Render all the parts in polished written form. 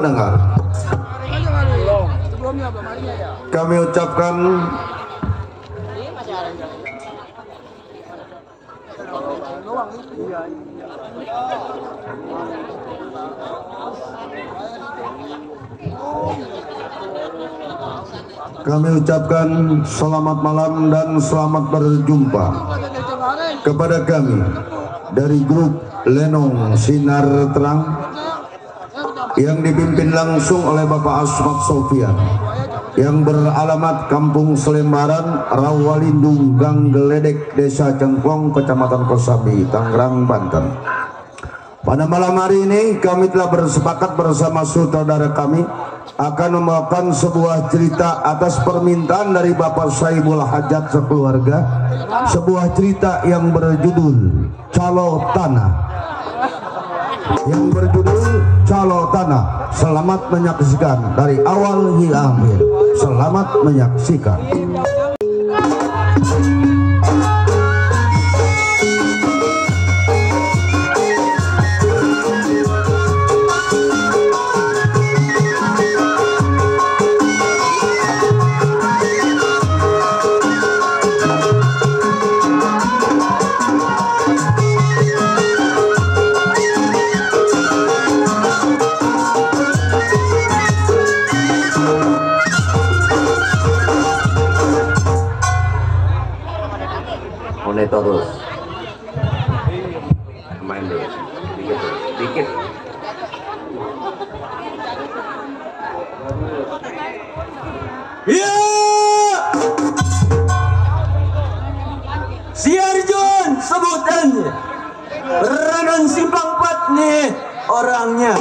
pendengar, kami ucapkan selamat malam dan selamat berjumpa kepada kami dari grup Lenong Sinar Terang yang dipimpin langsung oleh Bapak Asmat Sofian yang beralamat Kampung Selembaran, Rawalindung, Gang Geledek, Desa Cengkong, Kecamatan Kosambi, Tangerang, Banten. Pada malam hari ini kami telah bersepakat bersama saudara kami akan membawakan sebuah cerita atas permintaan dari Bapak Saibul Hajat sekeluarga, sebuah cerita yang berjudul Calo Tanah. Selamat menyaksikan dari awal hingga akhir. Selamat menyaksikan. Terus main dulu dikit. Ya, si Arjun sebutannya Raden Simpang Pat nih orangnya.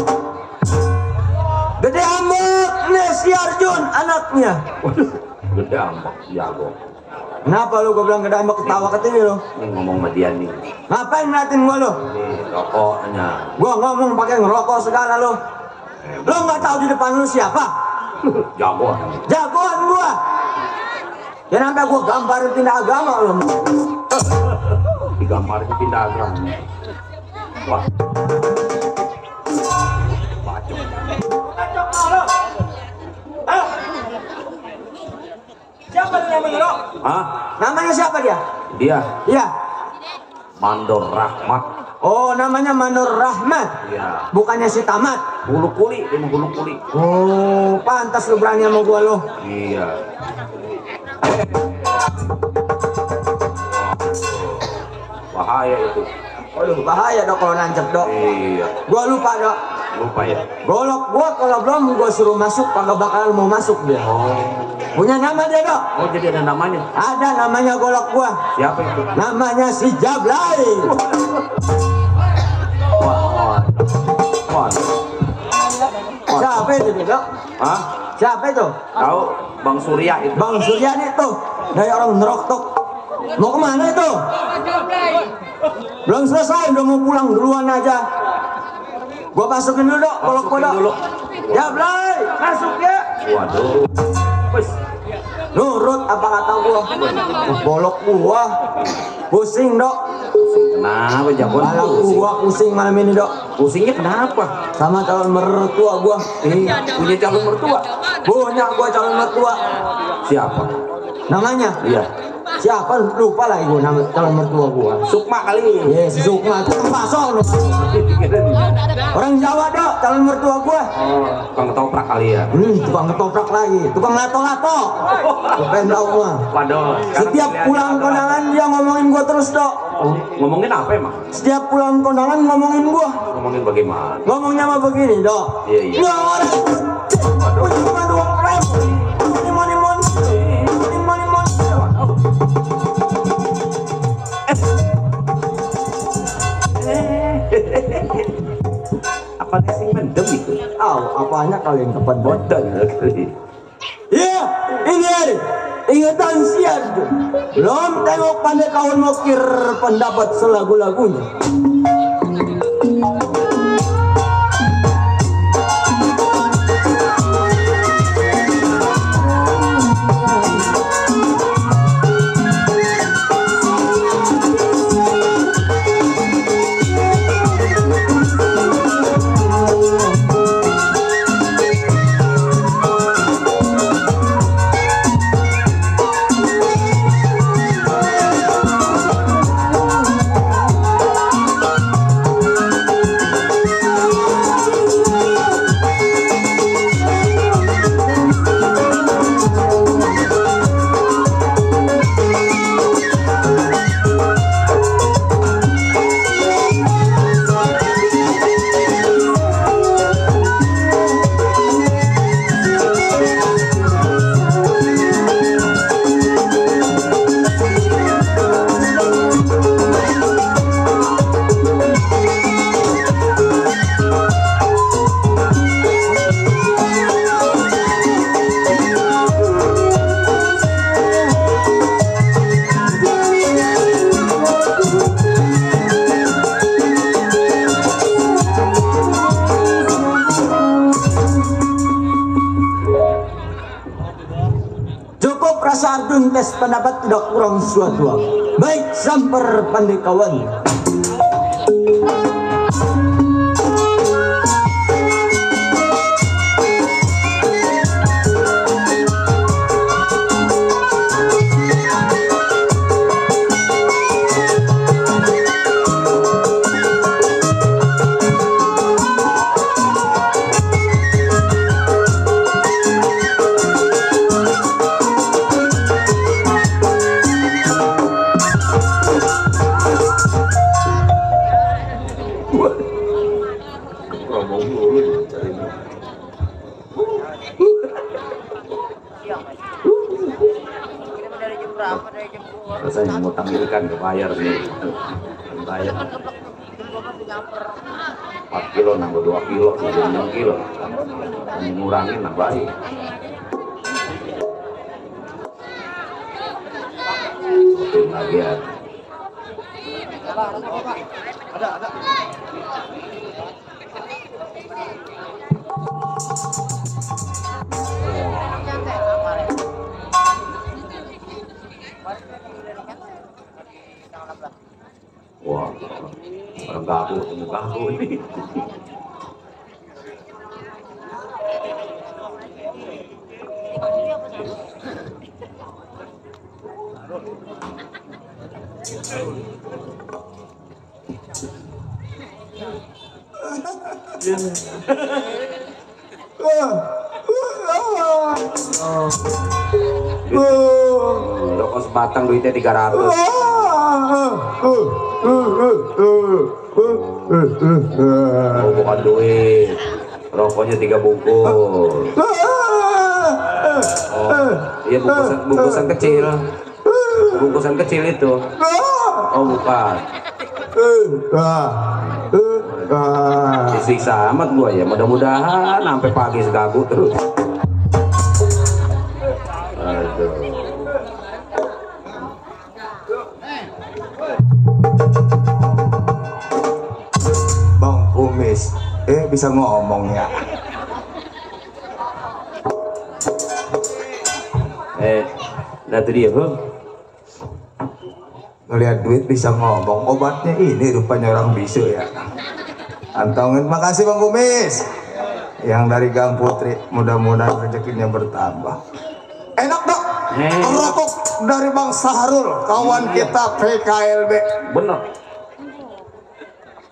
Gede Ambak nih si Arjun anaknya. Waduh, Gede Ambak jago. Kenapa lu gua bilang Gede Ambak ketawa ketini lu? Ini ngomong sama dia nih. Ngapain ngeliatin gua lu? Ini rokoknya. Gua ngomong pakai ngerokok segala lu. Lu nggak tahu di depan lu siapa? Jagoan. Jagoan gua. Ya sampai gua gambarin pindah agama lu. Digambarin pindah agama. Wah. Bacot. Siapa namanya lo? Hah? Namanya siapa dia? Dia. Iya. Mandor Rahmat. Oh, namanya Mandor Rahmat. Iya. Bukannya si Tamat. Bulu kuli, dia mau bulu kuli. Oh, pantas lu berani sama gua lo. Iya. Bahaya itu. Waduh, bahaya dok kalau nancep dok. Iya. Gua lupa dok. Lupa ya. Golok gua kalau belum gua suruh masuk kagak bakalan mau masuk dia. Oh. Punya nama dia dok. Oh, jadi ada namanya. Ada namanya golok gua. Siapa itu? Namanya si Jablay. Wah. Siapa itu dok? Hah? Siapa itu? Tahu Bang Surya itu. Bang Suryani tuh dari orang Neroktok. Mau kemana itu? Belum selesai, udah mau pulang duluan aja. Gua masukin dulu dok, golok gua dok. Jablay, masuk ya. Waduh. Wes. Nurut apa kata gua? Golok gua pusing dok. Kenapa jagoan? Malam gua pusing malam ini dok. Pusingnya kenapa? Sama calon mertua gua. Punya calon mertua? Punya gua calon mertua. Siapa? Namanya? Iya. Siapa? Lupa lagi gua nama calon mertua gua. Sukma kali. Yes, Sukma itu pasong. Orang Jawa dok, calon mertua gua. Oh, tukang ketoprak kali ya. Tukang ketoprak lagi, tukang lato-lato. Bukan tau gua. Waduh. Setiap pulang kondangan dia ngomongin gua terus dok. Oh, ngomongin apa emang? Setiap pulang kondangan ngomongin gua. Ngomongin bagaimana? Ngomongnya mah begini dok. Iya, iya. Nggak ada. Punya cuma 2 frame. Money. Apa sih mendem itu? Apanya kalian kepan Bodoh kali. Iya, ini ada ingatan siar. Belum tengok pandai kawan mokir pendapat selagu-lagunya. kartun tes pendapat tidak kurang suatu. Baik samper pandai kawan. Rasanya mau tampilkan ke bayar nih, bayar 4 kilo nambah 2 kilo jadi 6 kilo, ngurangin lah baik. Oke lagi ya. Ada. Wah, orang gagu ketemu gagu ini. Rokok sebatang duitnya 300. Oh, bukan duit, rokoknya 3 bungkus. Oh, iya bungkusan kecil, bungkusan kecil itu. Oh bukan. Disiksa amat gua ya, mudah-mudahan sampai pagi segagu terus. Aduh. Bang Kumis, bisa ngomong ya. Itu dia, Bang. Ngelihat duit bisa ngomong, obatnya ini rupanya orang bisu ya. Antongin, makasih Bang Kumis. Yang dari Gang Putri, mudah-mudahan rezekinya bertambah. Enak dok, rokok dari Bang Sahrul, kawan kita PKLB. Bener.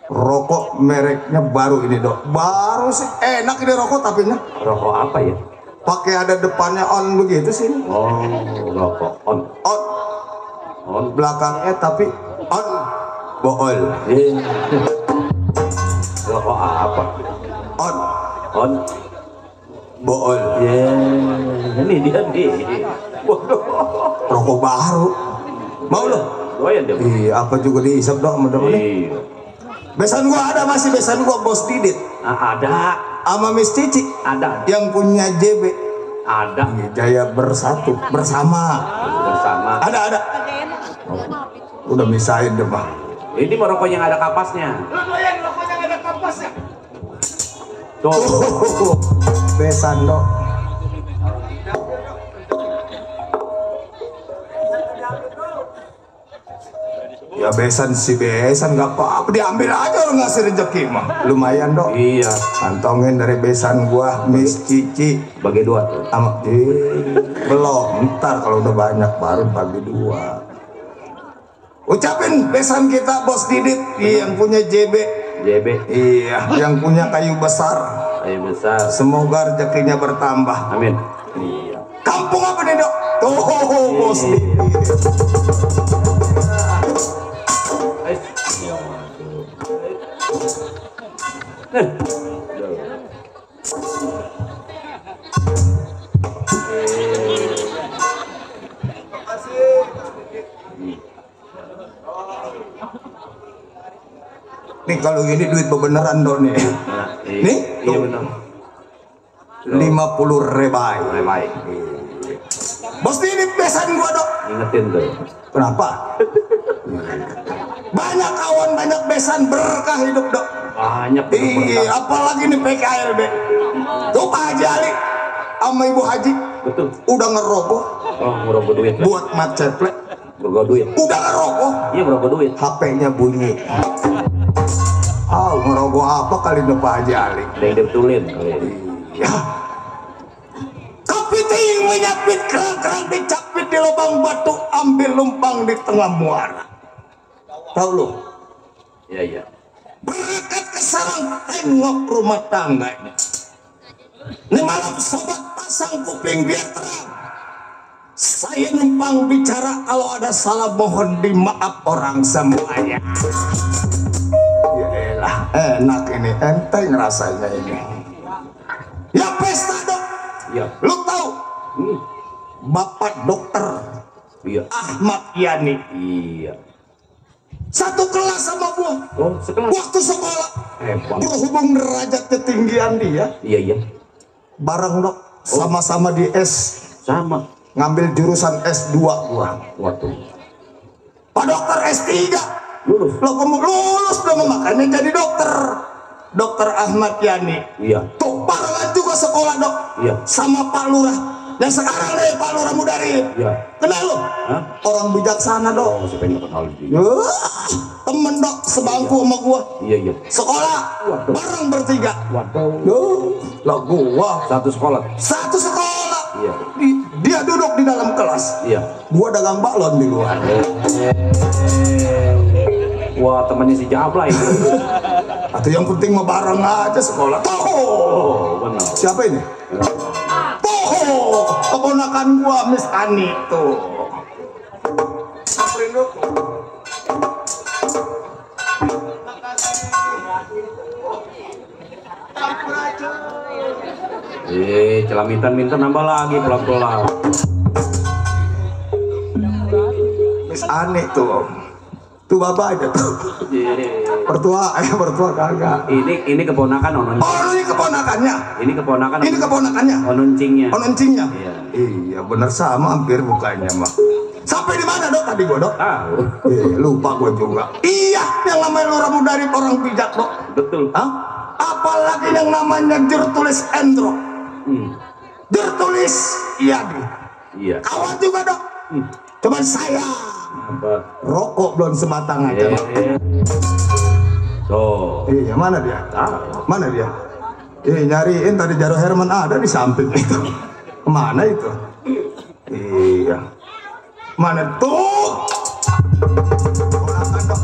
Rokok mereknya baru ini dok, baru sih enak ini rokok tapi nya. Rokok apa ya? Pakai ada depannya on begitu sih. Oh, rokok on. On belakangnya tapi on bool. Rokok apa? On bool. Ini dia nih. Waduh. Rokok baru. Mau lo? Doyan deh. Iya, apa juga diisap dok, mudah-mudahan. Iya. Besan gua ada masih, besan gua Bos Didit. Ada. Sama Miss Cici. Ada. Yang punya JB. Ada. Jaya bersatu, bersama. Ada. Udah misahin deh bang. Ini mah rokok yang ada kapasnya. Tuh. Besan dok. Ya besan nggak apa-apa, diambil aja orang ngasih rezeki mah. Lumayan dok. Iya. Kantongin dari besan gua Miss Cici. Bagi 2 tuh. Sama belum, ntar kalau udah banyak baru bagi 2. Ucapin besan kita Bos Didit, yang punya JB. Iya, yang punya kayu besar. Semoga rezekinya bertambah. Amin. Iya. Kampung apa nih dok? Tuh Bos Didit. Nih kalau gini duit beneran dong nih. Nih, iya benar. 50 rebai. Bos Didit besan gua dok. Ingetin tuh. Kenapa? Banyak kawan, banyak besan, berkah hidup dok. Banyak. Iya, apalagi nih PKLB. Tuh Pak Haji Ali sama Ibu Haji Betul. Udah ngerokok Oh, ngerokok duit. buat macet. Ngerokok duit. Udah ngerokok, Iya, ngerokok duit. HP-nya bunyi. Ngerokok apa kali Pak Haji Ali? Ada yang dibetulin. Ya. Kepiting menyapit kerang-kerang dicapit di lubang batu, ambil lumpang di tengah muara. Tahu lu? Iya, iya. Berangkat ke sarang tengok rumah tangganya. Ini malam sobat pasang kuping biar terang. Saya numpang bicara, kalau ada salah mohon dimaaf orang semuanya. Yaelah, enak ini, enteng rasanya ini. Ya pesta dok. Iya. Lu tahu? Bapak dokter Iya. Ahmad Yani Iya. satu kelas sama gua. Oh, sekelas. Waktu sekolah. Hebat. Berhubung derajat ketinggian dia, Iya, iya. bareng dok, sama-sama di S, Sama. ngambil jurusan S2 gua. Waduh. Pak dokter S3. Lulus. Lo kamu lulus dong, makanya jadi dokter. Dokter Ahmad Yani. Iya. Tuh barengan juga sekolah dok. Iya. Sama Pak Lurah. Yang sekarang nih Pak Lurah Mudari. Iya. Kenal lo? Hah? Orang bijaksana dok. Oh, saya pengen kenal dia. Temen dok, sebangku sama gua. Iya, iya. Sekolah bareng bertiga. Waduh. Lah gua Satu sekolah. satu sekolah. Iya. Dia duduk di dalam kelas. Iya. Gua dagang balon di luar. Wah, temannya si Jabla itu. Atau yang penting mah bareng aja sekolah. Toho. Oh, benar. Siapa ini? Toho. Keponakan gua Miss Ani tuh. Samperin dulu. Celamitan-minta nambah lagi pelan-pelan. Miss Ani tuh. Tuh bapak aja tuh. Mertua kagak. Ini keponakan onon. Oh, ini keponakannya. Ini keponakan. Ini keponakannya. Ononcingnya. Ononcingnya. Iya. Iya, bener sama hampir mukanya mah. Sampai di mana dok tadi gua dok? Tahu. Lupa gua juga. Iya, yang namanya Lurah Mudari orang bijak dok. Betul. Hah? Apalagi yang namanya jur tulis Endro. Jur tulis Iyadi. Iya. Kawan juga dok. Cuman saya Apa? rokok belum sebatang aja. Dok. Tuh. Iya, mana dia? Tahu. Mana dia? Nyariin tadi Jaro Herman ada di samping itu. Kemana itu? Iya. Mana tuh? Ponakan, Dok.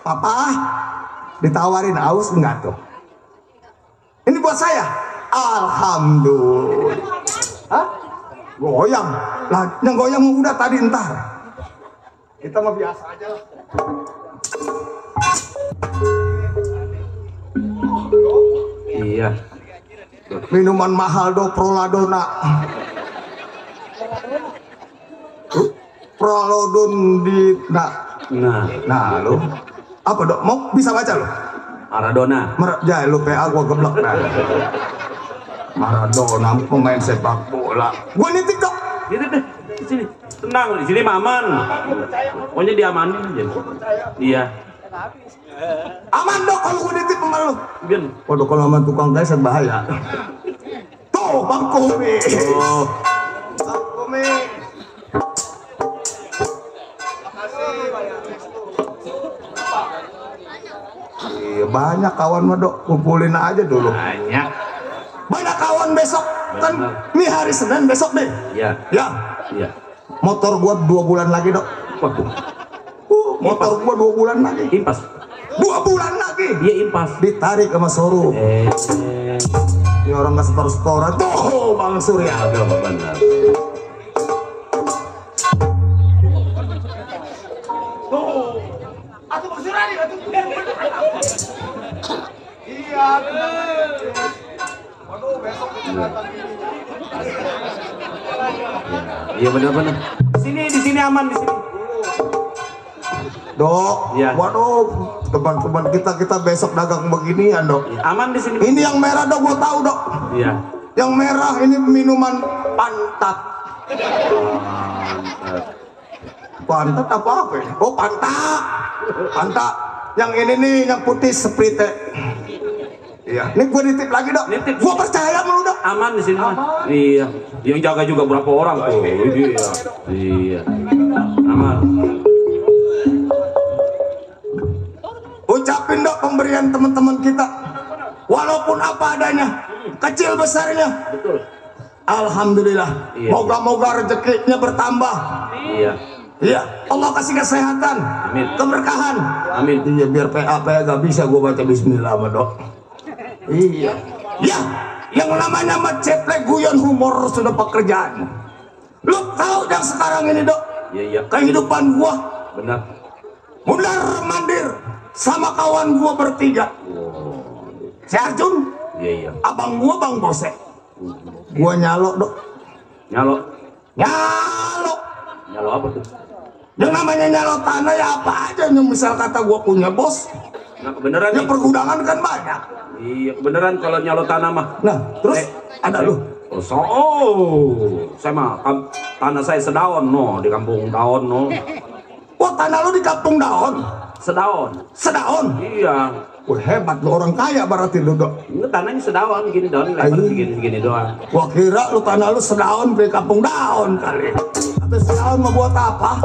Papa, ditawarin aus enggak tuh? Ini buat saya. Alhamdulillah. Hah? Goyang. Lah, yang goyang udah tadi ntar. Kita mah biasa aja lah. Iya. Minuman mahal do Proladona. Prolodon di nah lo apa dok mau bisa baca lo Maradona. Lu PA gua geblek dah. Maradona pemain sepak bola. Gua nitip dok. Gitu deh. Di sini. Tenang, di sini mah aman. Pokoknya diamanin aja. Iya. Aman dok kalau gua nitip sama lu. Biar. Waduh kalau sama tukang geser bahaya. Tuh Bang Kumi. Oh. Bang Kumi. Iya banyak kawan mah dok, kumpulin aja dulu. Banyak. Banyak kawan besok kan, ini hari Senin besok deh. Iya. Ya, Iya. motor gua 2 bulan lagi dok. Waduh. Motor gua 2 bulan lagi. Impas. 2 bulan lagi. Iya impas. Ditarik sama Soru. Ini orang nggak setor-setoran. Tuh Bang Surya. Aduh, benar. Atuh Bang Surya nih, atuh. Iya, benar. Waduh, besok kita datang ini. Iya benar-benar. Di sini aman di sini. Dok, Iya. waduh, teman-teman kita besok dagang beginian dok. Aman di sini. Ini yang merah dok, gua tahu dok. Iya. Yang merah ini minuman pantat. Pantat apa ini? Oh pantat. Pantat. Yang ini nih, yang putih Sprite. Iya. Ini gue nitip lagi dok. Nitip. Gue percaya sama lu dok. Aman di sini mah. Iya. Yang jaga juga berapa orang tuh. Iya. Iya. Aman. Ucapin dok pemberian teman-teman kita. Walaupun apa adanya, kecil besarnya. Betul. Alhamdulillah. Iya. Moga-moga rezekinya bertambah. Iya. Iya. Allah kasih kesehatan. Amin. Keberkahan. Amin. Iya biar PA gak bisa gue baca Bismillah sama dok. Iya. Ya, yang namanya Ceplek guyon humor sudah pekerjaan. Lu tahu yang sekarang ini dok? Iya iya. Kehidupan gua Benar. mundar mandir sama kawan gua bertiga. Si Arjun, Iya iya. abang gua Bang Bose. Gua nyalo dok. Nyalo. Nyalo. Nyalo apa tuh? Yang namanya nyalo tanah ya apa aja. Yang misal kata gua punya bos, Nah, kebenaran ya nih. pergudangan kan banyak. Iya, kebenaran kalau nyalo tanah mah. Nah, terus ada lu. Saya mah tanah saya sedaun no di kampung daun no. Wah tanah lu di kampung daun. Sedaun. Sedaun. Iya. Wah hebat lu orang kaya berarti lu dok. Ini tanahnya sedaun gini daun lebar Ayo. segini doang. Gua kira lu tanah lu sedaun di kampung daun kali. Atau sedaun mau buat apa?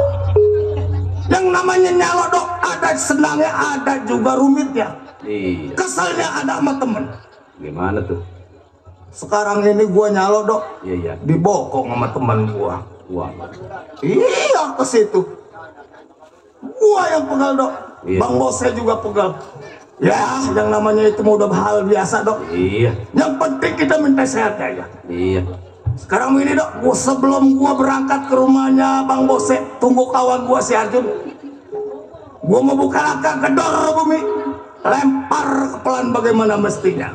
Yang namanya nyalo dok, ada senangnya, ada juga rumitnya. Iya. Keselnya ada sama temen. Gimana tuh? Sekarang ini gua nyalo dok, Iya iya. dibokong sama teman gua. Wah. Iya ke situ. Gua yang pegal dok. Iya. Bang Bose juga pegal. Ya, yang namanya itu mah udah hal biasa dok. Iya. Yang penting kita minta sehat aja. Iya. Sekarang ini dok, sebelum gua berangkat ke rumahnya Bang Bose, tunggu kawan gua si Arjun. Gua mau buka langkah ke dor bumi, lempar pelan bagaimana mestinya.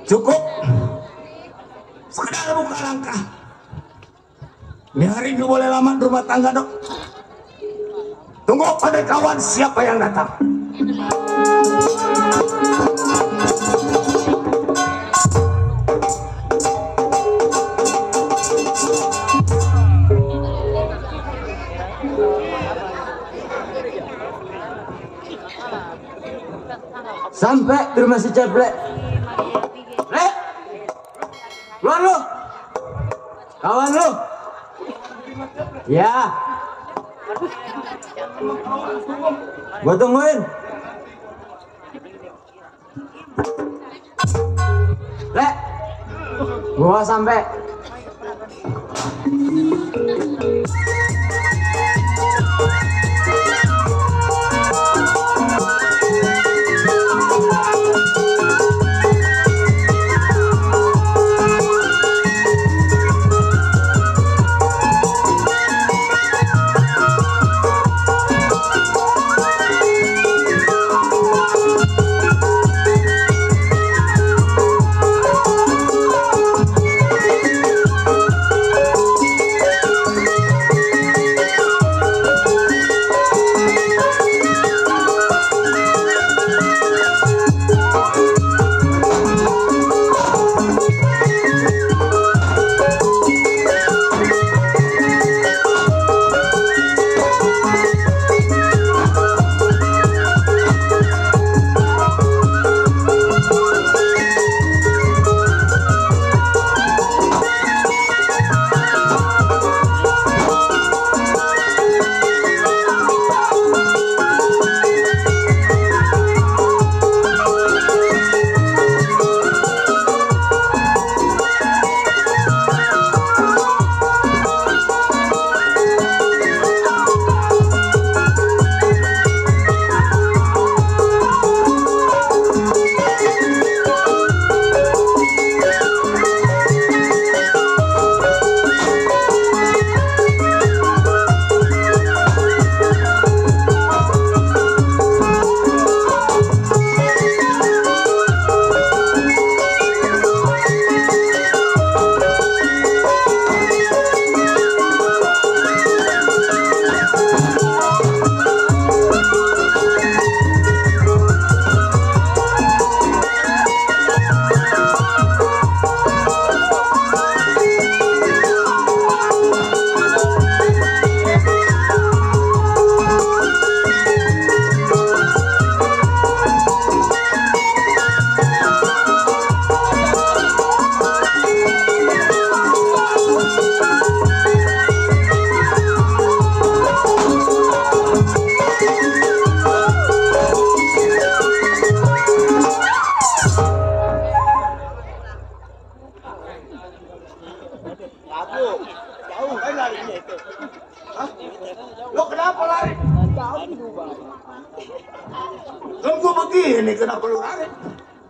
Cukup. Sekedar buka langkah. Ini hari ini boleh lama di rumah tangga dok. Tunggu pada kawan siapa yang datang. Sampai di rumah si Ceplek. Lek, keluar lu, kawan lu. Ya, gua tungguin. Lek, gua sampai.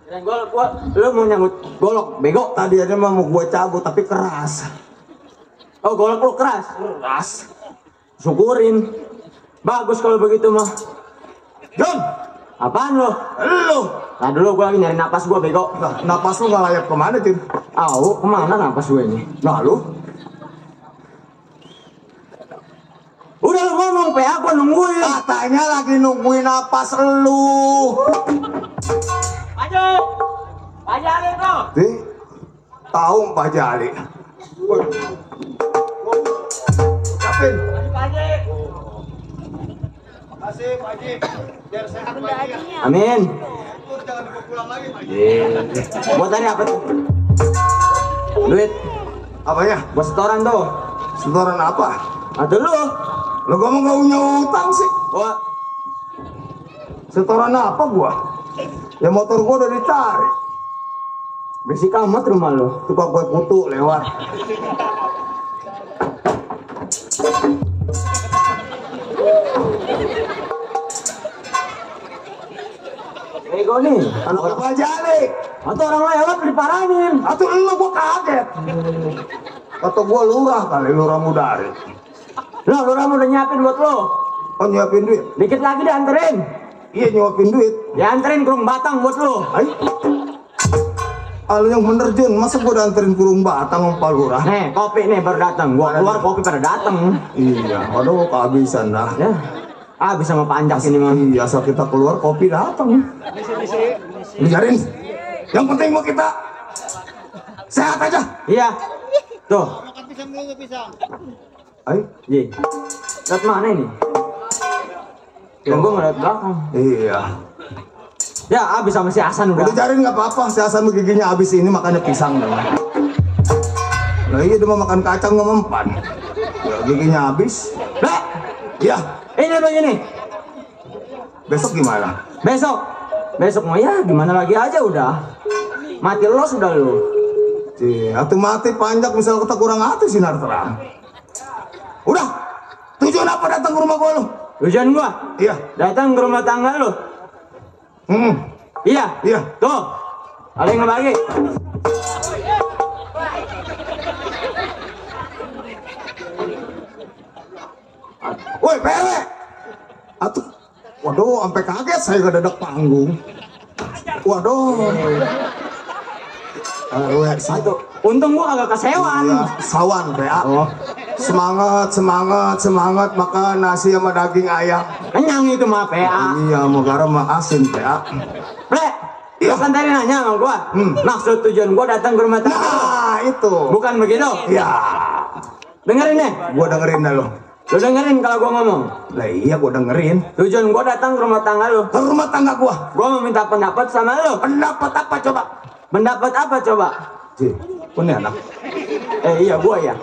Golok gua, lu mau nyambut golok, bego. Tadi aja mah mau gue cabut tapi keras. Oh, golok lu keras. Keras. Syukurin. Bagus kalau begitu mah. John, Apaan lo? lu. Nah dulu gua lagi nyari napas gua, bego. Nah, napas lu nggak layak kemana, Tin? Au, kemana napas gue ini? Nah, lu. Udah lu ngomong, PA gua nungguin. Katanya lagi nungguin napas lu. Pak Jali tuh. Nih, tahu Pak Jali. Woi. Capin. Kasih Pak Haji. Biar sehat Pak Haji. Amin. Jangan dibawa pulang lagi Pak Haji. Buat tadi apa tuh? Duit. Apanya? Buat setoran tuh. Setoran apa? Atau lu? Lu ngomong nggak punya utang sih. Wah, Setoran apa gua? Ya motor gua udah ditarik. bersih amat rumah lu. Tukang kue putu lewat. Bego nih. Anak Pak Jali. Atau orang lewat diparanin. Atau lu gua kaget. Atau gua lurah kali, lurah Mudari. Lo, lu udah nyiapin buat lo. Oh nyiapin duit? Dikit lagi dianterin. Iya nyuapin duit. Dianterin kurung batang buat lo. Ay. Al yang bener Jun, masa gua dianterin kurung batang sama Pak Lurah? Nih, kopi nih baru datang. Gua keluar kopi pada datang. Iya, aduh kehabisan dah. Ya. Habis sama panjak ini mah. Iya, asal kita keluar kopi datang. Biarin. Yang penting mau kita sehat aja. Iya. Tuh. Ay, Ji. Lihat mana ini? Yang gua ngeliat belakang. iya. Ya, habis sama si Hasan udah. Udah cariin nggak apa-apa, si Hasan giginya habis ini makannya pisang dong. Nah iya dia mau makan kacang nggak mempan. Ya giginya habis. Lah, Ya, ini begini. besok gimana? Besok mau ya gimana lagi aja udah. Mati lo sudah lo. Atuh mati panjang misal kita kurang hati sinar terang. Udah, tujuan apa datang ke rumah gua lu? Tujuan gua Iya. datang ke rumah tangga lo. Iya. Iya. Tuh. Ada yang ngebagi. Woi, PW. Atuh. Waduh, sampai kaget saya kedadak panggung. Waduh. Satu. Untung gua agak kesewan. Iya, sawan PA. Oh. Semangat makan nasi sama daging ayam. Kenyang itu mah PA. Iya, mau garam sama asin PA. Ple. Iya. Kan tadi nanya sama gua. Maksud tujuan gua datang ke rumah tangga. Nah, itu. Bukan begitu. Ya, Dengerin nih. gua dengerin dah lo. Lu dengerin kalau gua ngomong. Lah iya, gua dengerin. Tujuan gua datang ke rumah tangga lu. Ke rumah tangga gua. Gua mau minta pendapat sama lu. Pendapat apa coba? Pendapat apa coba? Cih, punya anak. Iya gua ya.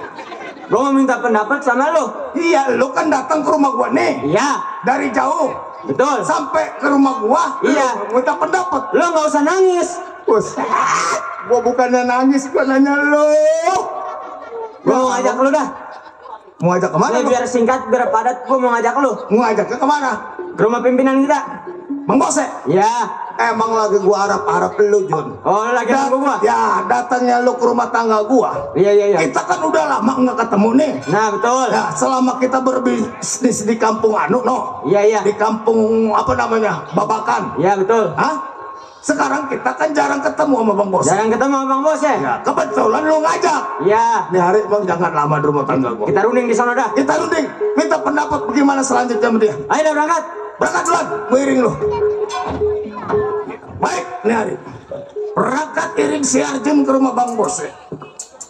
Gua mau minta pendapat sama lu. Iya, lu kan datang ke rumah gua nih. Iya, Dari jauh betul. sampai ke rumah gua. Iya. Lu minta pendapat. Lu nggak usah nangis. Buset. Gua bukannya nangis, gua nanya lu. Gua mau ngajak lu dah. Mau ngajak kemana Ini lu? biar singkat, biar padat. Gua mau ngajak lu Mau ngajaknya kemana? ke rumah pimpinan kita. Bang Bose? Ya. Emang lagi gua harap-harap lu, Jun. Oh, lu lagi nunggu gua. Ya, datangnya lu ke rumah tangga gua. Iya. Kita kan udah lama nggak ketemu nih. Nah, betul. Ya, selama kita berbisnis di kampung anu, no. Iya. Di kampung apa namanya? Babakan. Iya, betul. Hah? Sekarang kita kan jarang ketemu sama Bang Bos. Jarang ketemu sama Bang Bos ya? Ya, kebetulan lu ngajak. Iya. Nih hari Bang jangan lama di rumah tangga gua. Kita runding di sana dah. Kita runding, minta pendapat bagaimana selanjutnya sama dia. Ayo dah berangkat. Berangkat duluan, gue iring lu. Baik, nih hari. Berangkat iring si Arjun ke rumah Bang Bos.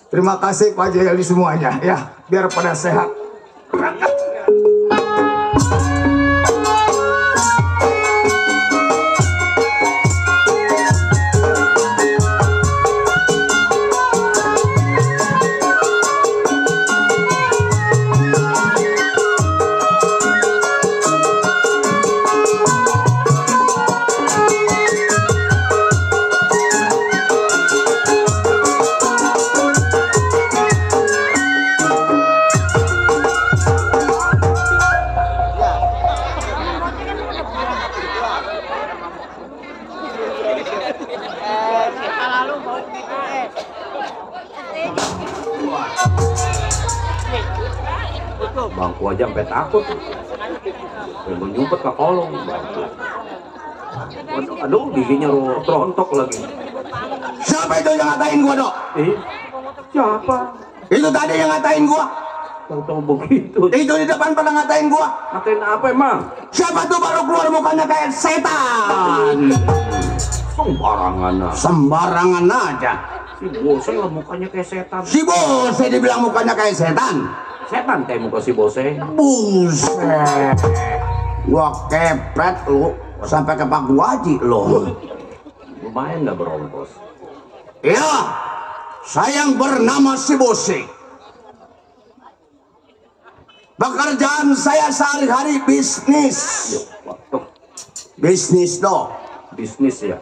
Terima kasih Pak Jayali semuanya ya, biar pada sehat. Berangkat. Bangku aja sampai takut. Mau nyumpet ke kolong. Aduh, giginya rontok lagi. Siapa itu yang ngatain gua, Dok? Siapa? Itu tadi yang ngatain gua. Tahu-tahu begitu. Itu di depan pada ngatain gua. Ngatain apa emang? Siapa tuh baru keluar mukanya kayak setan? Sembarangan aja. Si Bose lah mukanya kayak setan. Si Bose dibilang mukanya kayak setan. Setan kayak muka si Bose. Buset. Gua kepret lu sampai ke Pak Guaji lu. Lumayan nggak berompos. Ya, saya yang bernama si Bose. Pekerjaan saya sehari-hari bisnis. Waduh, Bisnis dong. bisnis ya.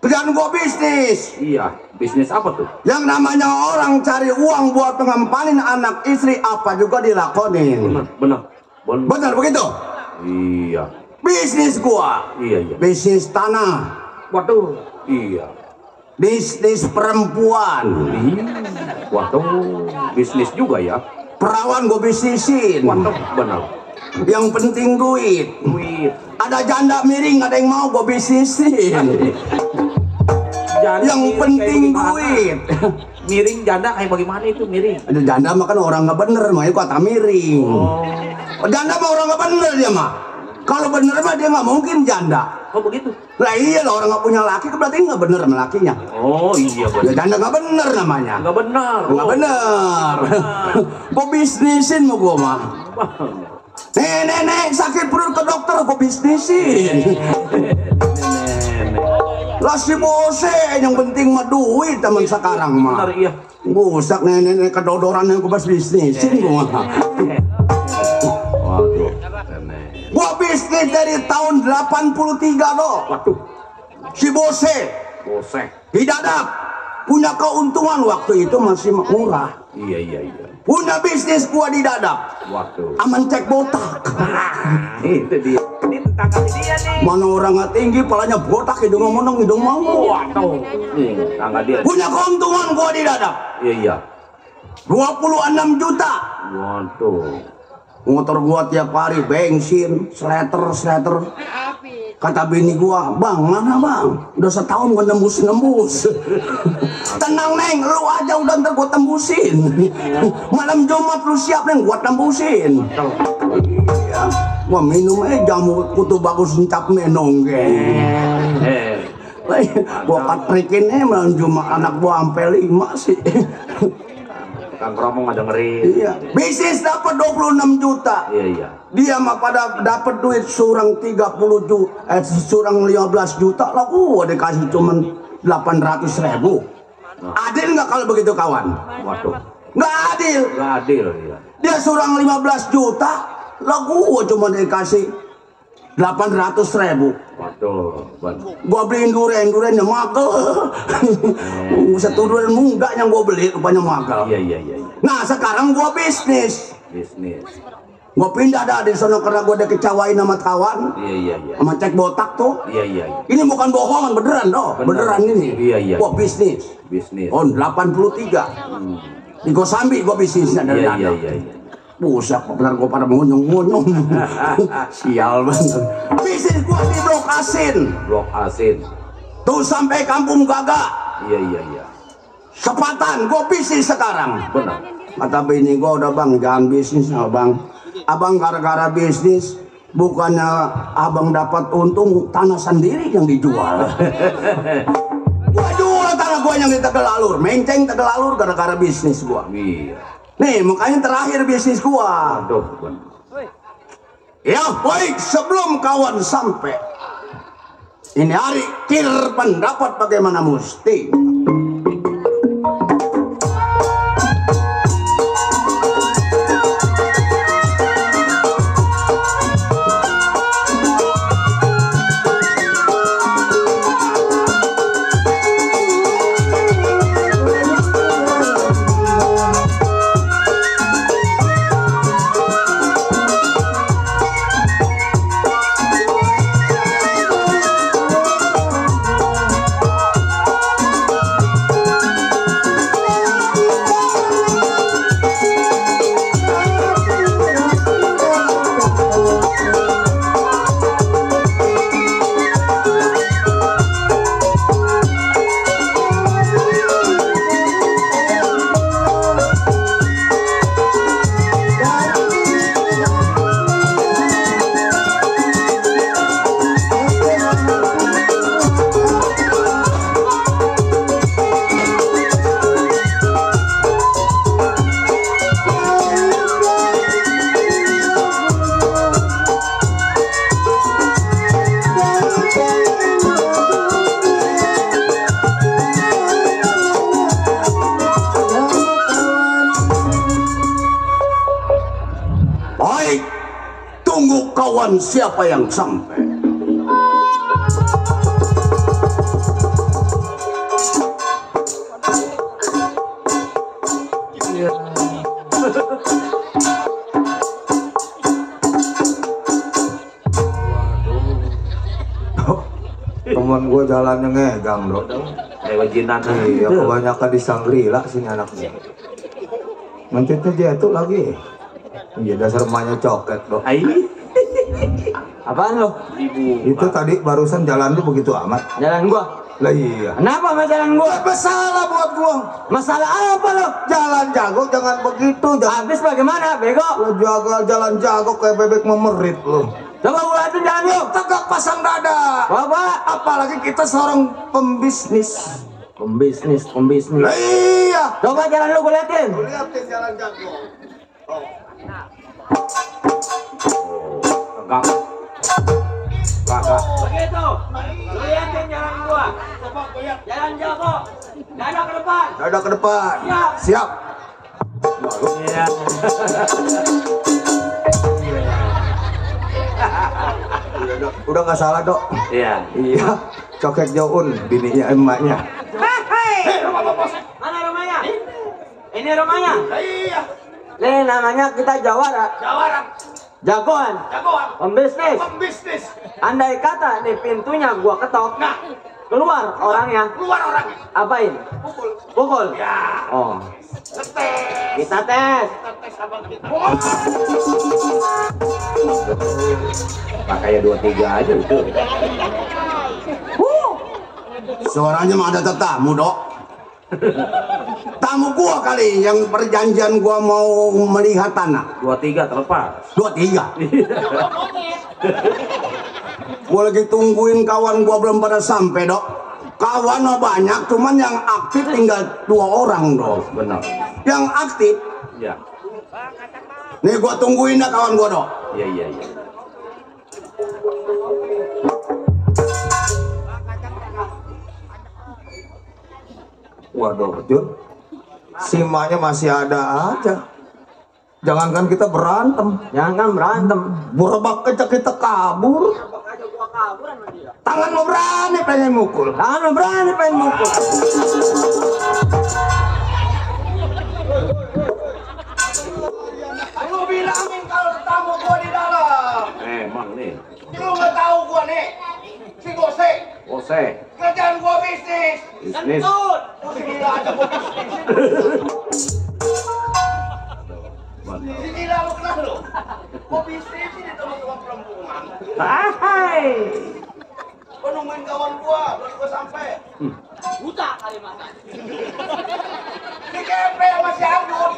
Kerjaan gua bisnis. Iya, bisnis apa tuh? Yang namanya orang cari uang buat pengempanin anak istri apa juga dilakonin. Benar. Benar begitu? Iya. Bisnis gua. Iya. Bisnis tanah. Waduh, iya. Bisnis perempuan. Waduh, bisnis juga ya. Perawan gua bisnisin. Waduh, benar. Yang penting duit. Ada janda miring, ada yang mau gua bisnisin. Yang penting duit. Miring janda kayak bagaimana itu miring? Ada janda mah kan orang nggak bener, makanya kata miring. Janda mah orang nggak bener dia mah. Kalau bener mah dia nggak mungkin janda. Oh begitu? Lah iya lah, orang nggak punya laki berarti nggak bener sama lakinya. Oh iya Ya janda nggak bener namanya. Nggak benar. Nggak bener. Gua bisnisin mau gua mah. Nenek sakit perut ke dokter gua bisnisin. Lah si Bose yang penting mah duit teman sekarang mah. Benar iya. Busak nenek kedodoran yang gua bisnisin gua. Waduh. Gua bisnis dari tahun 83 loh. Waduh. Si Bose di Dadap punya keuntungan waktu itu masih murah. Iya. Punya bisnis gua di Dadap. Waduh. Aman cek botak. Itu dia. Ini tetangga dia nih. Mana orang nggak tinggi, palanya botak, hidung monong, hidung mangu. Waduh. Nih, tetangga dia. Punya keuntungan gua di Dadap. Iya. 26 juta. Waduh. Motor gua tiap hari bensin, sleter. Kata bini gua, bang mana bang? Udah setahun gua nembus. Tenang neng, lu aja udah ntar gua tembusin. Malam Jumat lu siap neng, gua tembusin. Iya. Gua minum jamu kutu bagus cap menong gua katrikin malam Jumat anak gua sampai 5 sih. Kang Kromong ada ngeri. Iya. Bisnis dapat 26 juta. Iya. Dia mah pada dapat duit surang 30 juta, surang 15 juta lah gua dikasih cuman 800.000. Adil nggak kalau begitu kawan? Waduh. Nggak adil. Nggak adil ya. Dia surang 15 juta, lah gua cuma dikasih 800.000. Waduh. Gua beliin duren yang magel. Satu duren muda yang gua beli rupanya magel. Iya. Nah sekarang gua bisnis. Gua pindah dah di sono karena gua udah kecewain sama kawan. Iya. Sama cek botak tuh. Iya. Ini bukan bohongan, beneran doh. Beneran ini. Iya. Gua bisnis. Oh 83. Di Kosambi gua bisnisnya dari Iya. Buset, benar gua pada ngunyung. Sial banget. Bisnis gua di Blok Asin. Tuh sampai Kampung Gaga. Iya. Sepatan gua bisnis sekarang. Benar. Kata bini gua, udah bang jangan bisnis bang. Abang gara-gara bisnis bukannya abang dapat untung, tanah sendiri yang dijual. Gua jual tanah gua yang di Tegalalur, Menceng Tegalalur gara-gara bisnis gua. Iya. Nih makanya terakhir bisnis gua. Aduh. Ya baik, sebelum kawan sampai ini hari kir pendapat bagaimana mesti. duluan siapa yang sampai. Temen gue jalannya ngegang dok. Lewat jinan. Iya, kebanyakan di Sangrila sini anaknya. Nanti tuh jatuh lagi. Iya, dasar emaknya coket dok. Ai. Apaan lo? Itu tadi barusan jalan lu begitu amat. Jalan gua. Lah iya. Kenapa sama jalan gua? Masalah buat gua. Masalah apa lo? Jalan jago jangan begitu. Jangan Habis bagaimana, bego? lu jaga jalan jago kayak bebek memerit lu. Coba gua liatin jalan lu. Tegak pasang dada. Apa? Apalagi kita seorang pembisnis. Pembisnis. Lah iya. Coba jalan lu gua liatin. Lihatin jalan jago. Enggak. Begitu. Lu liatin jalan gua. Jalan jago. Dada ke depan. Dada ke depan. Siap. Siap. Iya. Udah nggak salah dok. Iya. Iya. Coket Joun, bininya emaknya. Mana rumahnya? Ini rumahnya. Iya. Nih namanya kita jawara. Jagoan. Pembisnis. Andai kata nih pintunya gua ketok. Keluar orangnya. Apain? Pukul. Ya. Oh. Kita tes. Pakai 23 aja itu. Suaranya mah ada tetamu, Dok. Tamu gua kali yang perjanjian gua mau melihat tanah. 23 terlepas. 23. Gua lagi tungguin kawan gua belum pada sampai, Dok. Kawan mah banyak, cuman yang aktif tinggal 2 orang, Dok. Benar. Yang aktif, Ya. nih gua tungguin dah kawan gua, Dok. Iya. Waduh, Jun. Simanya masih ada aja. Jangankan kita berantem. Jangan kan berantem. Burebak aja kita kabur. Tangan mau berani pengen mukul. Tangan berani pengen mukul. Lu bilangin kalau tamu gua di dalam. Emang nih. Lu nggak tahu gua nih. Si Gose. Ose. Kerjaan gua bisnis. Bisnis. Lu gila aja gua bisnis. Si gila lu kenal lu. Gua bisnis di teman-teman perempuan. Hai. Gua nungguin kawan gua, belum gua sampai. Buta kali mata. Si Kepe sama si Agung.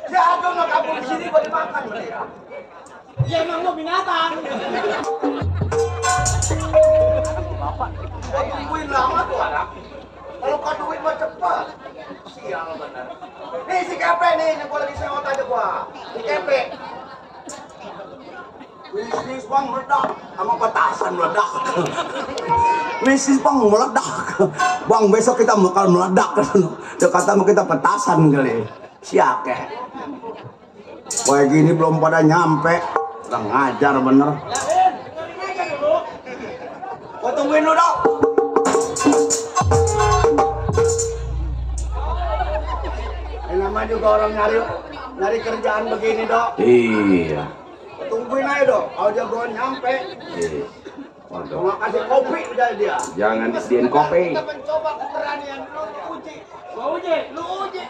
Si Agung nggak kabur di sini gua dimakan sama dia. Ya emang lo binatang. Gua tungguin lama tuh anak. Kalau kau duit mah cepet. Sial bener. Nih si Kepe nih, yang gua lagi sewot aja gua. Si Kepe. Bisnis bang meledak, sama petasan meledak. Bisnis bang meledak. Bang besok kita bakal meledak. Dia kata mau kita petasan kali. Siap ke. Kayak gini belum pada nyampe. Udah ngajar bener. Gua tungguin lu dong. Nama juga orang nyari kerjaan begini dok. Iya. Tungguin aja dok. Kalau jagoan nyampe, Iya. Waduh. gua kasih kopi udah dia. Jangan disediain kopi. Kita mencoba keberanian lu uji. Gua uji. Lu uji.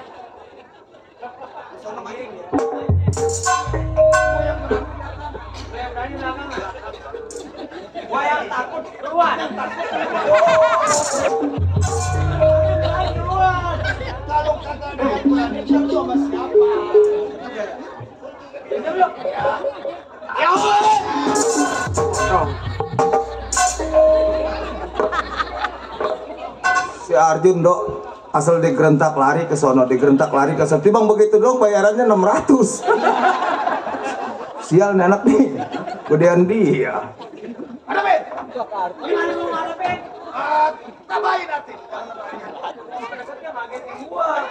Gua yang takut keluar. Kalau kagak ada yang berani, kita lu sama siapa? Ya Si Arjun dok asal digerentak lari ke sono, digerentak lari ke sono. Bang begitu dong bayarannya 600. Sial nih anak nih. Kemudian dia. ada Ben. Gimana lu ngadepin? Tambahin nanti. Besoknya ngagetin gua.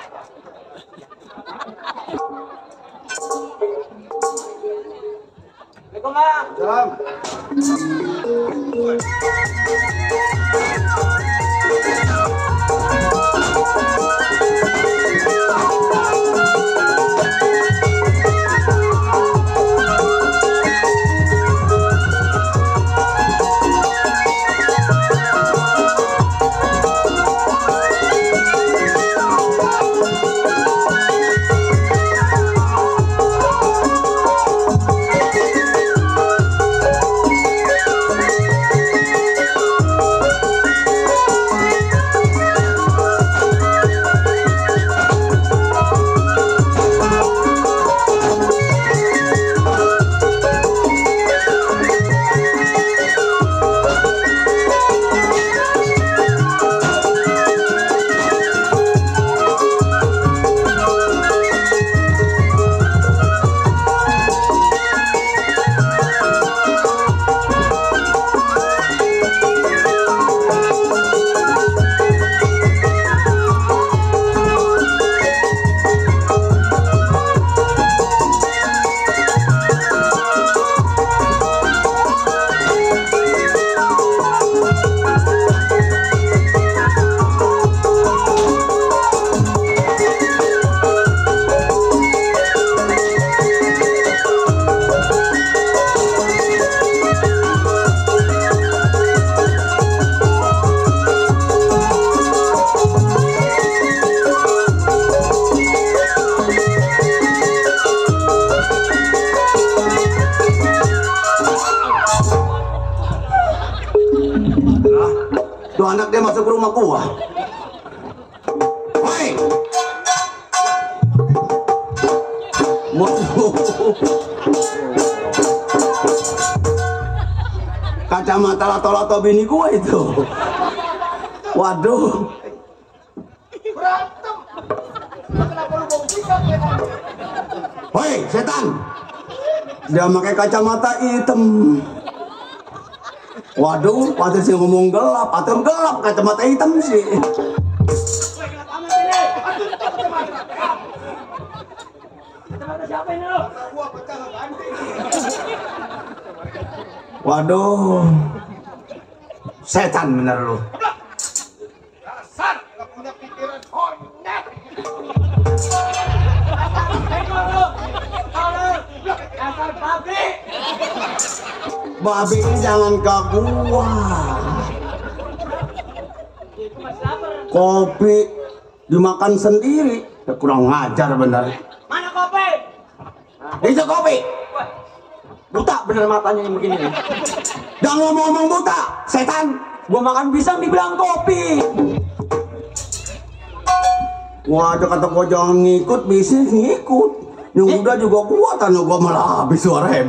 Tuh anak dia masuk ke rumah gua. Woi. Waduh. Kacamata lato-lato bini gua itu. Waduh. Berantem. Kenapa lu bau sikap ya? Woi, setan. Dia pakai kacamata hitam. Waduh, patut sih ngomong gelap, atau gelap kacamata hitam sih. Kacamata siapa ini lo? Gua pecah ganti. Waduh. Setan bener lu. Dasar nggak punya pikiran konyet. Bego lo. Kalau dasar babi. Babi ini jangan ke gua. Itu masih lapar. Kopi dimakan sendiri. Ya, kurang ngajar bener. Mana kopi? Itu kopi. Buta bener matanya yang begini nih. Jangan ngomong-ngomong buta, setan. Gua makan pisang dibilang kopi. Wah, ada kata gua jangan ngikut, bisnis ngikut. Yang udah juga gua, tanah gua malah habis 2.000.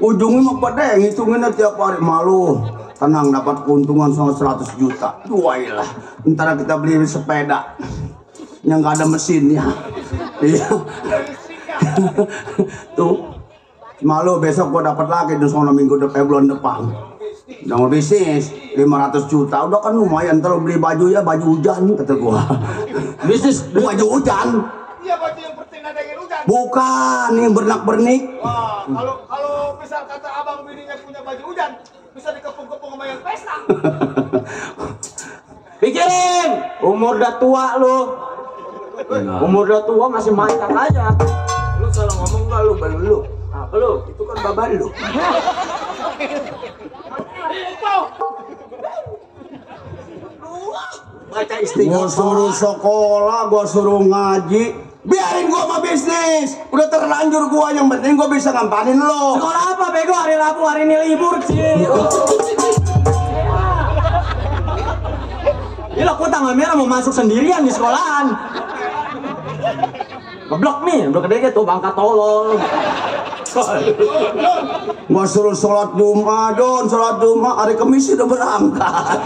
Ujungnya mah pada ngitunginnya tiap hari malu. Tenang, dapat keuntungan sama 100 juta. Duailah, ntar kita beli sepeda yang nggak ada mesinnya. Iya. Tuh. Malu besok gua dapat lagi di sono minggu depan, bulan depan. Udah mau bisnis 500 juta, udah kan lumayan. Terus beli baju ya, baju hujan kata gua. Bisnis baju hujan. Iya baju yang penting ada yang hujan. Bukan, yang bernak-bernik. Wah, kalau misal kata abang bininya punya baju hujan, bisa dikepung-kepung sama yang pesta. Pikirin, umur udah tua lu. Umur udah tua masih mancang aja. Lu salah ngomong nggak lu, balu lu. Apa lu? Itu kan baban lu. Baca Gua istighfar. suruh sekolah, gua suruh ngaji. Biarin gua sama bisnis. Udah terlanjur gua, yang penting gua bisa ngampanin lo. Sekolah apa bego, hari Rabu hari ini libur sih. Gila, kok tanggal merah mau masuk sendirian di sekolahan. Ngeblok nih, udah gede gitu, bangka tolol. Gua suruh sholat Jumat, Don, sholat Jumat, hari Kamis udah berangkat.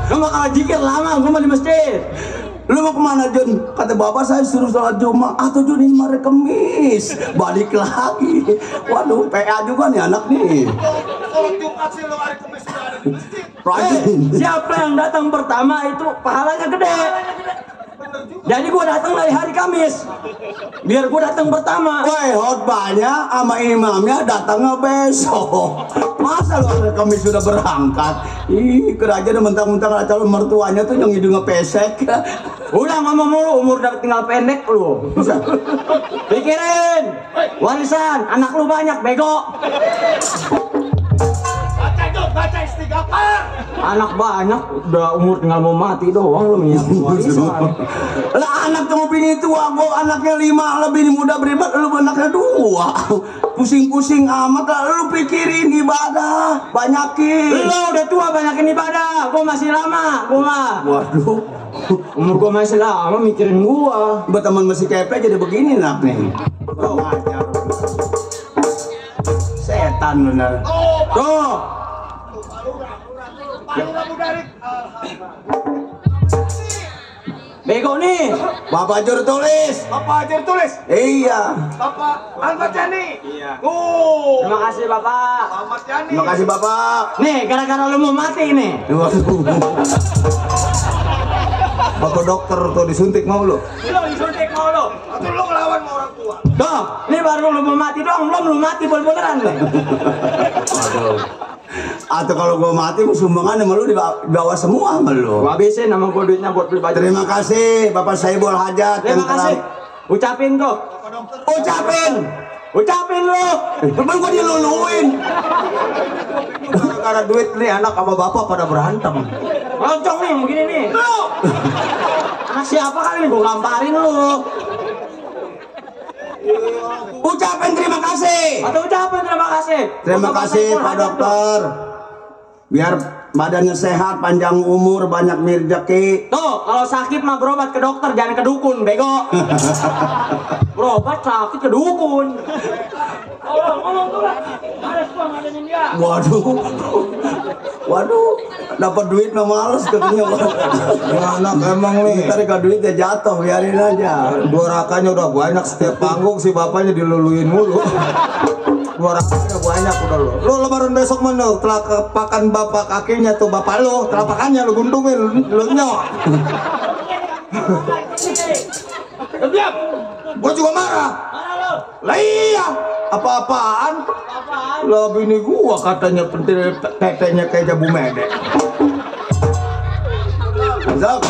Lu mau kalah jikir lama, gua mah di masjid. Lu mau kemana, Jun? Kata bapak saya suruh sholat Jumat. Atau Jun, ini hari Kamis. Balik lagi. Waduh, PA juga nih anak nih. Kalau Jumat sih lo hari Kamis sudah ada di masjid. Rajin. Siapa yang datang pertama itu pahalanya gede. Jadi gua datang dari hari Kamis. Biar gua datang pertama. Woi, khotbahnya sama imamnya datangnya besok. Masa lu hari Kamis sudah berangkat? Ih, kerajaan mentang-mentang ada calon mertuanya tuh yang hidungnya pesek. Udah ngomong mulu, umur udah tinggal pendek lu. Pikirin, warisan anak lu banyak bego. Baca itu, baca istighfar. Anak banyak, udah umur tinggal mau mati doang lu nyiapin warisan. Lah anak kamu bini tua, gua anaknya 5, lebih muda beribadah, lu anaknya 2. Pusing-pusing amat lah, lu pikirin ibadah, banyakin. Lu udah tua banyakin ibadah, gua masih lama, gua mah. Waduh, Umur gua masih lama mikirin gua. buat teman masih kepe jadi begini nak nih. Oh, ngajar. Setan bener. Tuh. Baru dari Bego nih. Bapak Jur tulis. Bapak Hajar tulis. Iya. Bapak Ahmad Yani. Iya. Oh, Terima kasih Bapak. Ahmad Yani. Terima kasih Bapak. Nih, gara-gara lu mau mati nih. Waduh. Bapak dokter tuh disuntik mau lu. Lu disuntik mau lu. Atau lo ngelawan sama orang tua. Tuh, ini baru lu mau mati doang, belum lu mati beneran nih. Atau kalau gua mati gua sumbangan sama lu dibawa semua sama lu. Gua habisin nama gua duitnya buat beli baju. Terima kasih Bapak Saibul Hajat. Terima yang kasih. telah- Ucapin tuh. Ucapin. Ucapin lu. Temen gua diluluin. Gara-gara duit nih anak sama bapak pada berantem. Loncong nih begini nih. Lu. Anak siapa kali nih gua gamparin lu. Ucapin terima kasih. Atau ucapin terima kasih. Terima Untuk kasih Saiful Pak Hajat, Dokter. Biar badannya sehat, panjang umur, banyak rezeki. Tuh, kalau sakit mah berobat ke dokter, jangan ke dukun, bego. Berobat sakit ke dukun. Ngomong tuh lah. Ada semua ngadain dia. Waduh, dapat duit mah males katanya. Anak emang nih. Ntar kalau duitnya jatuh, biarin aja. Dua rakanya udah banyak, setiap panggung si bapaknya diluluin mulu. Dua rakanya banyak udah lo. Lo lebaran besok mana? Telapakan bapak kakinya tuh bapak lo, telapakannya lo gundungin, lo nyok. Diam. Gua juga marah. Mana lo? Lah iya, apa-apaan? Apaan? Lah bini gua katanya pentil tetenya kayak jabu medek. Zap.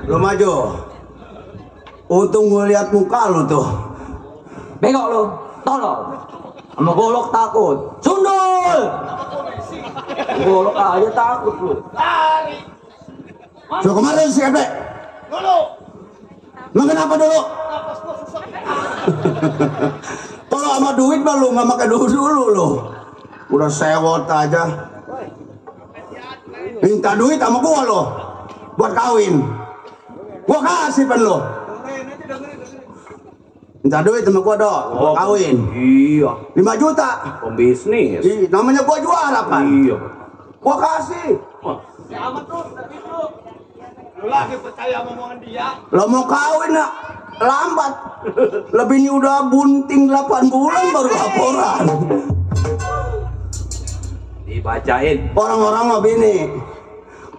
Lo maju. Untung gue lihat muka lu tuh. Bego lo, tolong. Sama golok takut. Sundul. Golok aja takut lu. So kemarin si Kepe. Dulu. Lo kenapa dulu? Kalau sama duit mah lu nggak pakai dulu lo. Udah sewot aja. Minta duit sama gua lo. Buat kawin. Gua kasih pen lo. Minta duit sama gua dong. Buat kawin. Iya. 5 juta. Pembisnis. Namanya gua juara kan. Iya. Gua kasih. Lu lagi percaya omongan dia? Lo mau kawin nak lambat. Lebih ini udah bunting 8 bulan baru laporan. Dibacain. Orang-orang mah bini.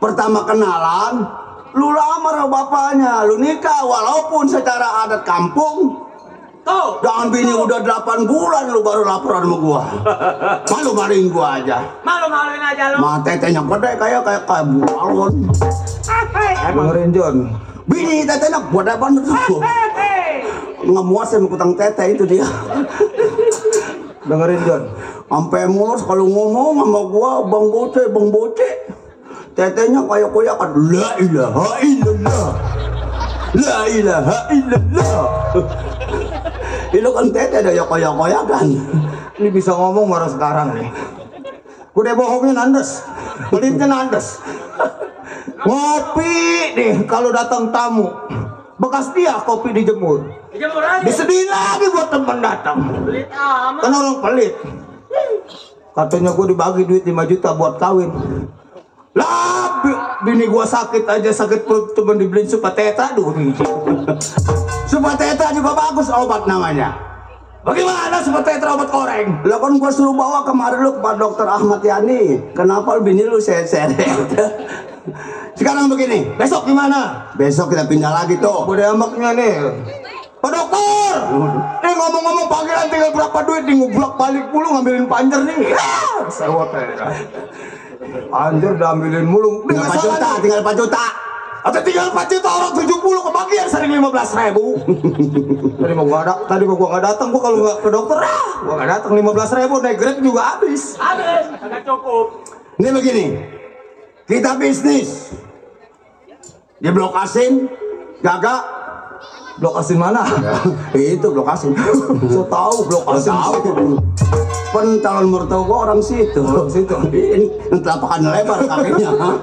Pertama kenalan, lu lamar sama bapaknya, lu nikah walaupun secara adat kampung. Tuh. Jangan bini udah 8 bulan lu baru laporan sama gua. Malu-maluin gua aja. Malu-maluin aja lo. Mah tetenya gede kayak balon. Dengerin John. Bini tetenya gede banget tuh. Nggak muat sama kutang tete itu dia. Dengerin John. Sampai mulus kalau ngomong sama gua bang boce. Tetenya kayak koyakan. La ilaha illallah. La ilaha illallah. Itu kan tete ada ya koyak-koyakan. Ini bisa ngomong baru sekarang nih. Udah bohongin Andes. Pelitnya Andes. Ngopi nih kalau datang tamu. Bekas dia kopi dijemur. Dijemur aja. Disedihin lagi buat teman datang. Pelit amat. Kan orang pelit. Katanya gue dibagi duit 5 juta buat kawin. Lah, bini gua sakit aja, sakit perut cuma dibeliin Supateta dulu. Supateta juga bagus obat namanya. Bagaimana Supateta obat koreng? Lah kan gua suruh bawa kemarin lu ke Pak Dokter Ahmad Yani. Kenapa bini lu seret-seret? Sekarang begini, besok gimana? Besok kita pindah lagi tuh. Udah ambaknya nih. Pak Dokter, nih ngomong-ngomong panggilan tinggal berapa duit nih, ngublak balik mulu ngambilin panjer nih. Sewot aja. Anjir udah ambilin mulu. Tinggal 4 juta, tinggal 4 juta. Atau tinggal 4 juta orang 70 kebagian sering 15.000. Tadi gua nggak datang, gua kalau nggak ke dokter, gua nggak datang 15.000 naik Grab juga habis. Agak cukup. Ini begini, kita bisnis di Blok Asin, Gagak. Blok Asin mana? Itu Blok Asin. So tahu Blok Asin. Pen calon mertua gua orang situ. Situ. Ini telapakan lebar kakinya.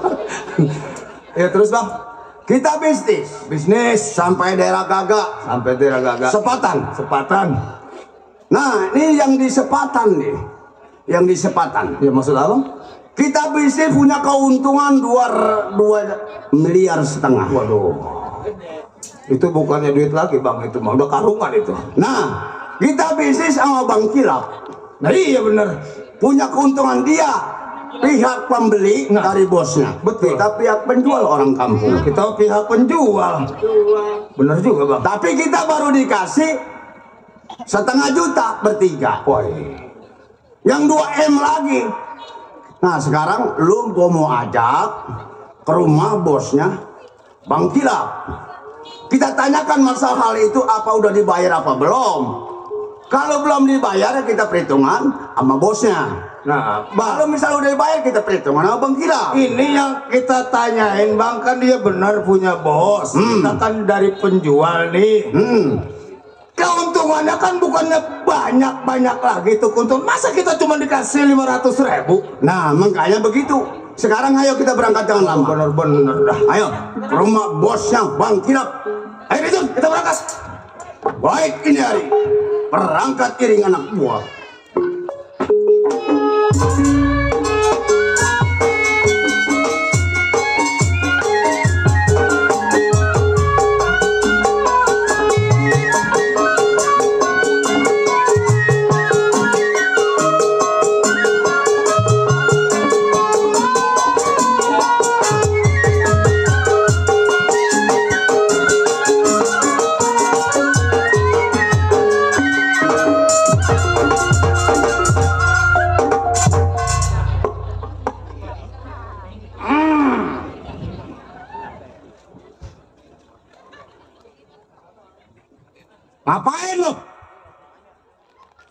Ya terus bang, Kita bisnis sampai daerah Gagak, sampai daerah Gagak. Sepatan. Nah, ini yang di Sepatan nih. Yang di Sepatan. Ya maksud abang? Kita bisnis punya keuntungan 2,5 miliar. Waduh. Itu bukannya duit lagi bang, itu mah udah karungan itu. Nah, kita bisnis sama Bang Kilap. Nah iya bener. Punya keuntungan dia, pihak pembeli dari bosnya. Betul. Kita pihak penjual orang kampung. Kita pihak penjual. Bener juga bang. Tapi kita baru dikasih 1,5 juta bertiga. Wah. Yang 2M lagi. Nah sekarang lu gua mau ajak ke rumah bosnya Bang Kilap. Kita tanyakan masalah hal itu, apa udah dibayar apa belum. Kalau belum dibayar kita perhitungan sama bosnya. Nah, Kalau misalnya udah dibayar kita perhitungan sama Bang Kilap. ini yang kita tanyain bang, kan dia benar punya bos. Kita kan dari penjual nih. Keuntungannya kan bukannya banyak lagi tuh keuntungan. Masa kita cuma dikasih 500.000? Nah makanya begitu. Sekarang ayo kita berangkat, jangan lama. Bener-bener dah. Ayo ke rumah bosnya Bang Kilap. Ayo Rizun, kita berangkat. Baik, ini hari perangkat iring anak buah. Ngapain lo?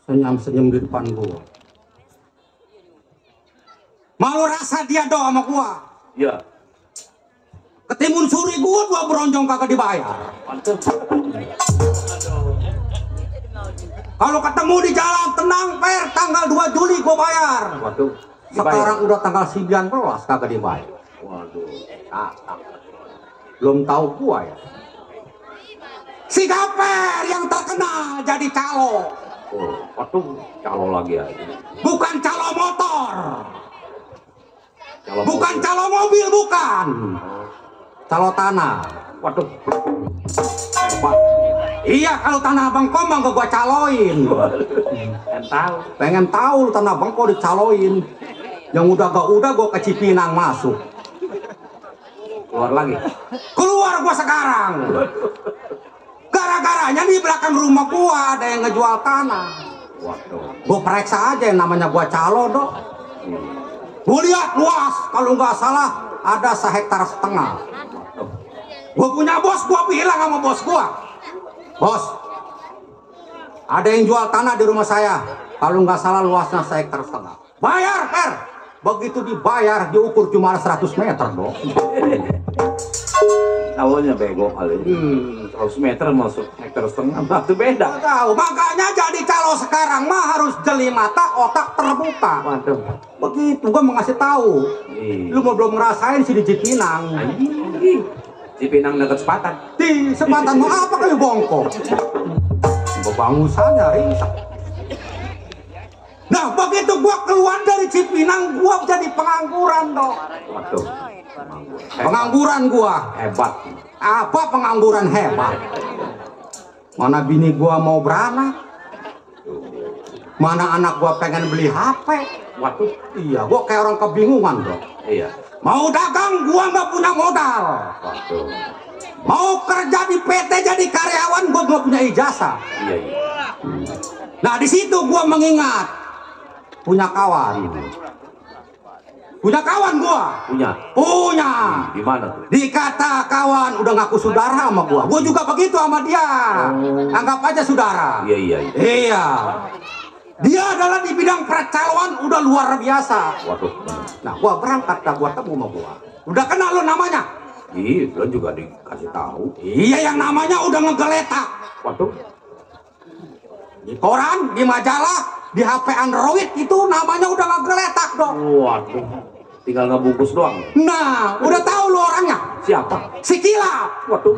Senyum-senyum di depan gua. Malu rasa dia doang sama gua. Iya. Ketimun suri gua beronjong kagak dibayar. Mantep. Kalau ketemu di jalan tenang per, tanggal 2 Juli gua bayar. Waduh. Sekarang udah tanggal 19 kagak dibayar. Waduh. Belum tahu gua ya. Si Gaper yang terkenal jadi calo. Oh, waduh, calo lagi aja. Bukan calo motor. Calo Bukan mobil. calo mobil, bukan. Calo tanah. Waduh. Iya, kalau tanah Abang Komang gua caloin. Tahu. Pengen tahu lu tanah Abang kok dicaloin. Yang udah gua ke Cipinang masuk. Keluar lagi. Keluar gua sekarang. Gara-garanya di belakang rumah gua ada yang ngejual tanah. Waduh. Gua periksa aja yang namanya gua calo, Dok. Gua lihat luas, kalau nggak salah ada 1,5 hektar. Gua punya bos, gua bilang sama bos gua, bos, ada yang jual tanah di rumah saya. Kalau nggak salah luasnya 1,5 hektar. Bayar, Per. Begitu dibayar, diukur cuma 100 meter, Dok. Calonya bego kali. 100 meter masuk hektar setengah. Nah, itu beda. Nggak tahu, makanya jadi calo sekarang mah harus jeli mata, otak terbuka. Waduh. Begitu, gua mau ngasih tahu. Iya. Lu mau belum ngerasain sih di Cipinang. Cipinang dekat Sepatan. Di Sepatan mau apa kayak bongkok? Bangusannya ringsek. Nah begitu gua keluar dari Cipinang, gua jadi pengangguran dong. Waduh. Pengangguran gua. Hebat. Apa pengangguran hebat? Mana bini gua mau beranak? Mana anak gua pengen beli HP? Waduh. Iya, gua kayak orang kebingungan dong. Iya. Mau dagang, gua nggak punya modal. Waduh. Mau kerja di PT jadi karyawan, gua nggak punya ijazah. Iya, iya. Nah di situ gua mengingat punya kawan. Punya kawan gua. Punya. Di mana tuh? Dikata kawan udah ngaku saudara sama gua. Gua juga begitu sama dia. Anggap aja saudara. Iya, iya, iya. Iya. Dia adalah di bidang percaloan udah luar biasa. Waduh. Nah, gua berangkat dah gua temu sama gua. Udah kenal lo namanya? Iya, lo juga dikasih tahu. Iya, yang namanya udah ngegeletak. Waduh. Di koran, di majalah, di HP Android itu namanya udah ngegeletak dong. Waduh. Tinggal ngebungkus doang. Nah, udah tahu lo orangnya? Siapa? Si Kilap. Waduh.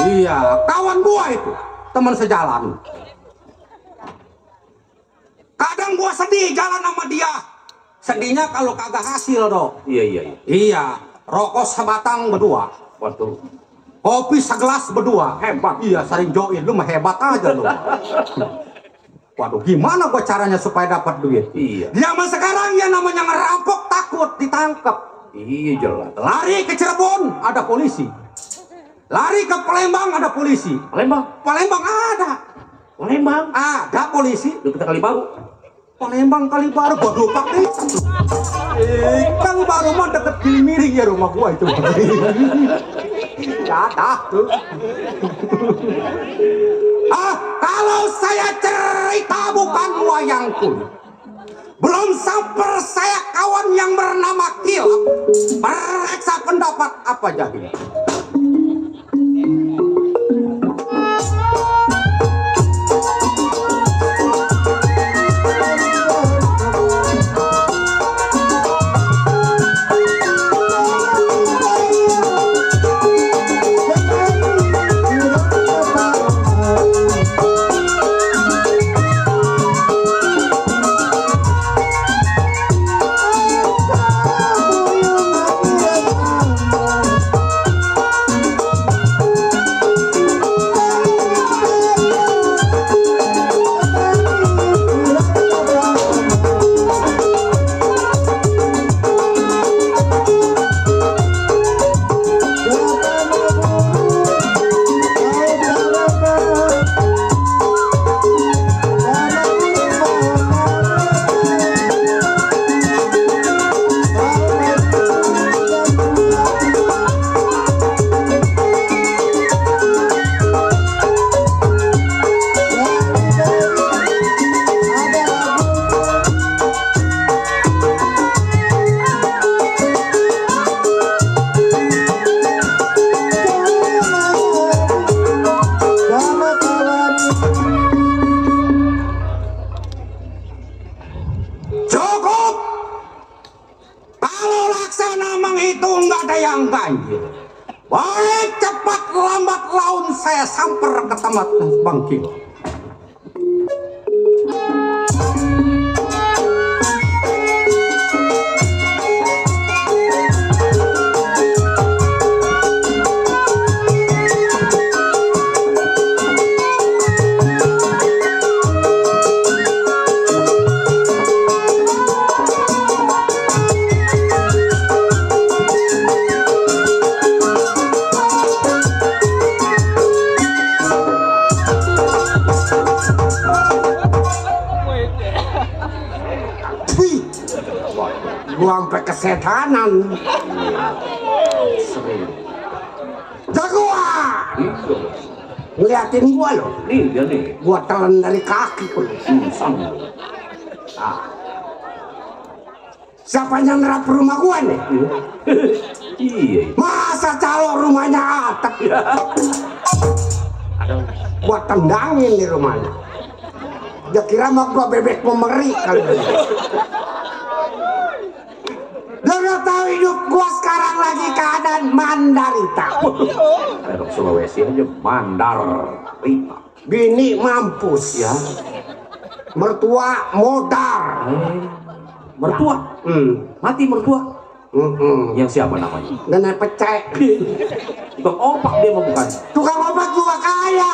Iya, kawan gua itu, teman sejalan. Kadang gua sedih jalan sama dia. Sedihnya kalau kagak hasil dong. Iya, iya, iya. Iya, rokok sebatang berdua. Waduh. Kopi segelas berdua. Hebat. Iya, sering join. Lu mah hebat aja lu. Waduh, gimana gua caranya supaya dapat duit? Iya. Zaman sekarang ya namanya ngerampok takut ditangkap. Iya, jelas. Lari ke Cirebon ada polisi. Lari ke Palembang ada polisi. Palembang. Palembang ada. Palembang. Ada polisi. Dekat Kalibaru. Palembang Kalibaru gua dupak nih. Kalibaru mah deket Gili-miring ya rumah gua itu. Ya ada tuh. Kalau saya cerita bukan wayang kulit. Belum sampai saya kawan yang bernama Kilap. Periksa pendapat apa jadi? Cukup. Kalau laksana menghitung nggak ada yang ganjil. Baik cepat lambat laun saya samper ke tempat Bang King. Gua sampai kesetanan. Jagoan. Ngeliatin gua loh. Nih, dia nih. Gua telan dari kaki pun. Siapa yang nerap rumah gua nih? Iya. Masa calo rumahnya atap? Gua tendangin di rumahnya. Dia kira mah gua bebek pemeri kali. Dia udah tahu hidup gua sekarang lagi keadaan mandarita. Anak Sulawesi aja Mandarita. Bini mampus Ya. Mertua modar. Mertua? Mati mertua? Yang siapa namanya? Nenek pecek. Tukang opak dia mah bukan? Tukang obat juga kaya.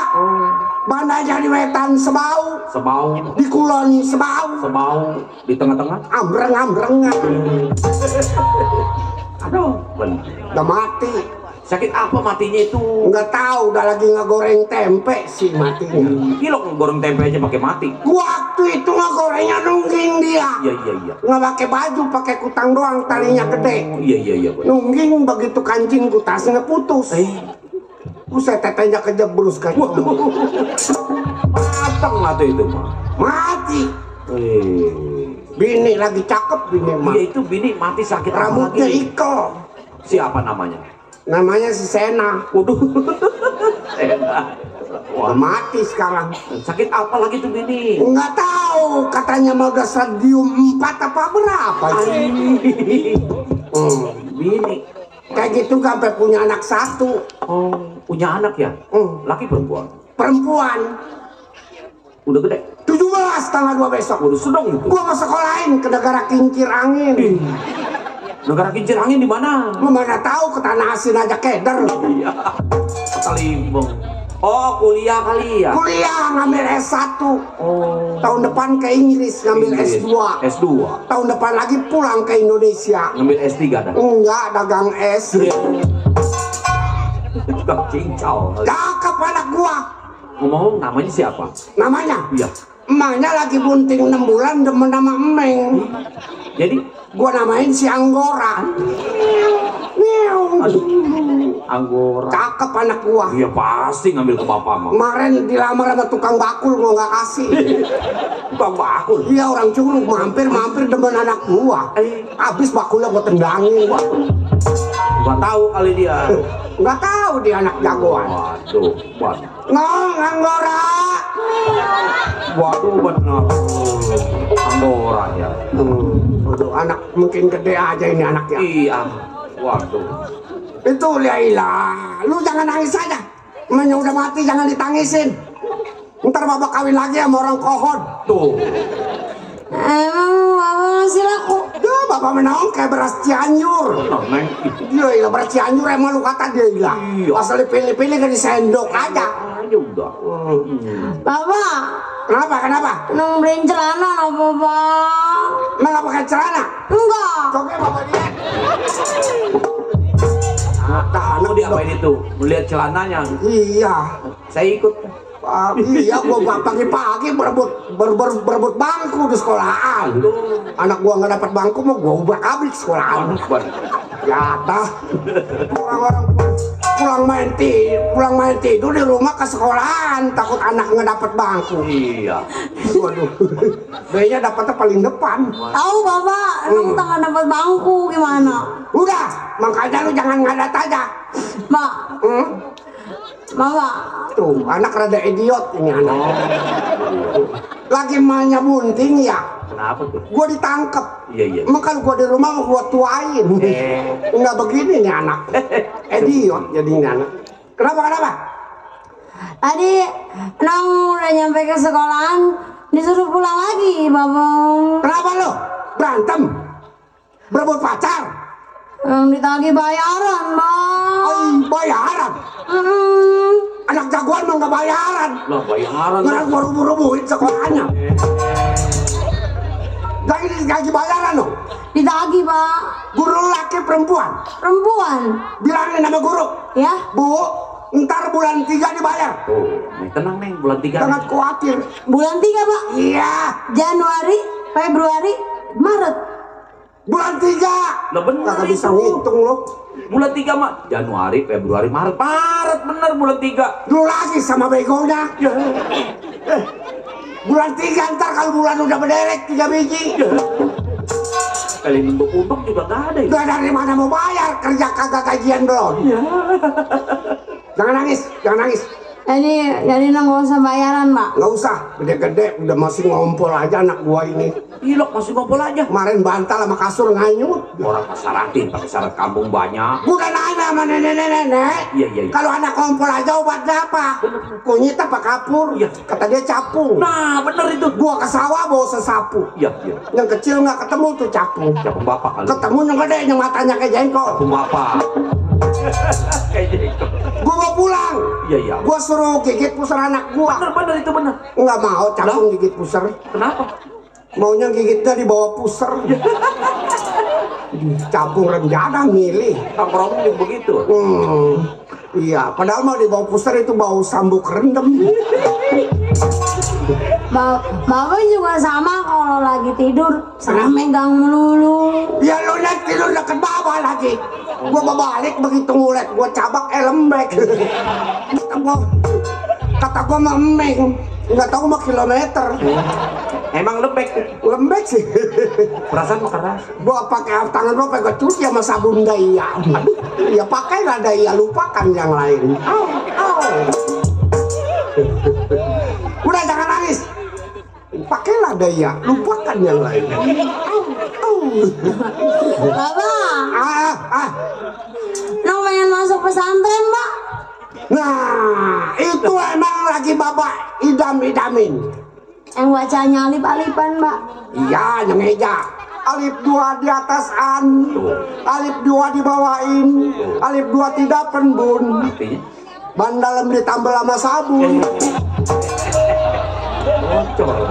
Mana aja di wetan sebau. Sebau. Di kulon sebau. Sebau. Di tengah-tengah? Ambreng-ambrengan. Aduh, bener. Udah mati. Sakit apa matinya itu? Nggak tahu, udah lagi ngegoreng tempe sih matinya. Kilo goreng tempe aja pakai mati. Waktu itu ngegorengnya nungging dia. Iya. Nggak pakai baju, pakai kutang doang, talinya gede. Iya. Nungging begitu kancing kutasnya putus. Buset, tetenya kejebrus kan. Matang lah tuh itu mah. Mati. Bini lagi cakep bini mah. Iya itu bini mati sakit apa Rambutnya lagi? iko. Siapa namanya? Namanya si Sena. Waduh. Enak. Udah mati sekarang. Sakit apa lagi tuh bini? Nggak tahu, katanya mau udah stadium 4 apa berapa sih? Bini. Kayak gitu sampai punya anak 1. Oh, punya anak ya? Laki perempuan? Perempuan. Udah gede? 17 tanggal 2 besok. Udah sedang itu. Gua mau sekolahin ke negara kincir angin. Negara kincir angin di mana? Lu mana tahu, ke tanah asin aja keder. Iya. Kalimbang. Oh, kuliah kali ya? Kuliah ngambil S1. Oh. Tahun depan ke Inggris ngambil S2. S2. Tahun depan lagi pulang ke Indonesia. Ngambil S3 dah. Enggak, dagang es. Tukang cincau. Cakep anak gua. Ngomong namanya siapa? Namanya? Iya. Emaknya lagi bunting 6 bulan demen nama Emeng. Jadi? Gua namain si Anggora. Aduh. Anggora. Cakep anak gua. Iya pasti ngambil ke bapak mah. Kemarin dilamar sama tukang bakul, gua nggak kasih. Tukang bakul. Iya, orang curug mampir demen anak gua. Habis bakulnya gua tendangin. Gak tahu kali dia. Nggak tahu dia anak jagoan. Waduh. Ngong Anggora. Waduh benar. Anggora ya. Waduh, anak mungkin gede aja ini anaknya. Iya. Waduh. Itu Laila, lu jangan nangis aja. Emangnya udah mati jangan ditangisin. Ntar bapak kawin lagi sama orang kohon. Tuh. Emang bapak masih laku? Duh, bapak menaung kayak beras Cianjur. Neng. Gila, beras Cianjur emang lu kata dia gila. Iya. Asal dipilih-pilih kan disendok aja. Aja udah. Bapak, Kenapa? nung beliin celana apa pak? Emang gak pakai celana? Enggak. Coba bapak lihat. Kamu diapain itu? Melihat celananya. Iya. Saya ikut. Iya, gua pagi-pagi berebut bangku di sekolahan. Anak gua nggak dapat bangku, mau gua ubrak-abrik sekolahan. Ya dah. Orang-orang pulang main tidur di rumah ke sekolahan, takut anak nggak dapat bangku. Iya. Waduh. B-nya dapatnya paling depan. Tahu bapak, nung tak dapat bangku gimana? Udah, makanya lu jangan ngadat aja. Pak, bapak. Tuh, anak rada idiot ini anak. Lagi mainnya bunting ya. Kenapa tuh? Gua ditangkep. Iya. Makanya gua di rumah mau gua tuain. Nggak begini nih anak. Idiot jadinya anak. Kenapa? Tadi nong udah nyampe ke sekolahan, disuruh pulang lagi bapak. Kenapa lo? Berantem? Berebut pacar? Yang ditagih bayaran bang. Bayaran? Anak jagoan mah nggak bayaran. Lah bayaran. Nggak buru-buruin sekolahnya. Lagi digaji bayaran lo? Ditagih pak. Guru laki perempuan? Perempuan. Bilangin sama guru. Ya. Bu, ntar bulan 3 dibayar. Tuh, tenang Neng, bulan 3. Jangan khawatir. Bulan 3 pak. Iya. Januari, Februari, Maret. Bulan 3. Lah bener Kagak bisa itu. ngitung lo. Bulan 3 mah Januari, Februari, Maret. Maret bener bulan 3. Lu lagi sama begonya. Bulan 3 ntar kalau bulan udah berderek 3 biji. Kali nunduk-unduk juga gak ada itu. Udah dari mana mau bayar, kerja kagak gajian belum. Jangan nangis. Jadi nggak usah bayaran, Pak. Nggak usah, gede-gede udah masih ngompol aja anak gua ini. Ilok masih ngumpul aja. Kemarin bantal sama kasur nganyut. Orang masyaratin pakai syarat kampung banyak. Gua udah nanya sama nenek-nenek. Iya. Kalau anak ngompol aja obatnya apa? Kunyit apa kapur? Iya. Kata dia capung. Nah, bener itu. Gua ke sawah bawa sesapu. Iya. Yang kecil nggak ketemu tuh capung. Siapa bapak kali? Ketemu yang gede yang matanya kayak jengkol. Kampung bapak. Kayak gitu. Gua mau pulang. Iya. Gua suruh gigit pusar anak gua. Bener itu bener. Nggak mau capung gigit pusar. Kenapa? Maunya gigitnya di bawah pusar. Capung renjana milih. Tongkrong juga begitu. Iya, padahal mau di bawah pusar itu bau sambuk rendem. Bapak juga sama kalau lagi tidur sama megang melulu. Ya lu lihat tidur deket bawah lagi. Gua balik begitu ngulet, gua cabak lembek. Kata gua mah emeng, nggak tahu mah kilometer. Emang lembek. Lembek sih. Perasaan mah keras. Gua pakai tangan gua pegang cuci sama sabun daya. Ya pakailah daya, lupakan yang lain. Udah jangan nangis. Pakailah daya, lupakan yang lain. Bapak, Nong pengen masuk pesantren, Pak. Nah, itu emang lagi bapak idam-idamin. Yang bacanya alif-alifan, Pak. Iya, yang eja. Alif 2 di atas an, alif 2 dibawain, alif 2 tidak penbun. Artinya? Ban dalam ditambal sama sabun.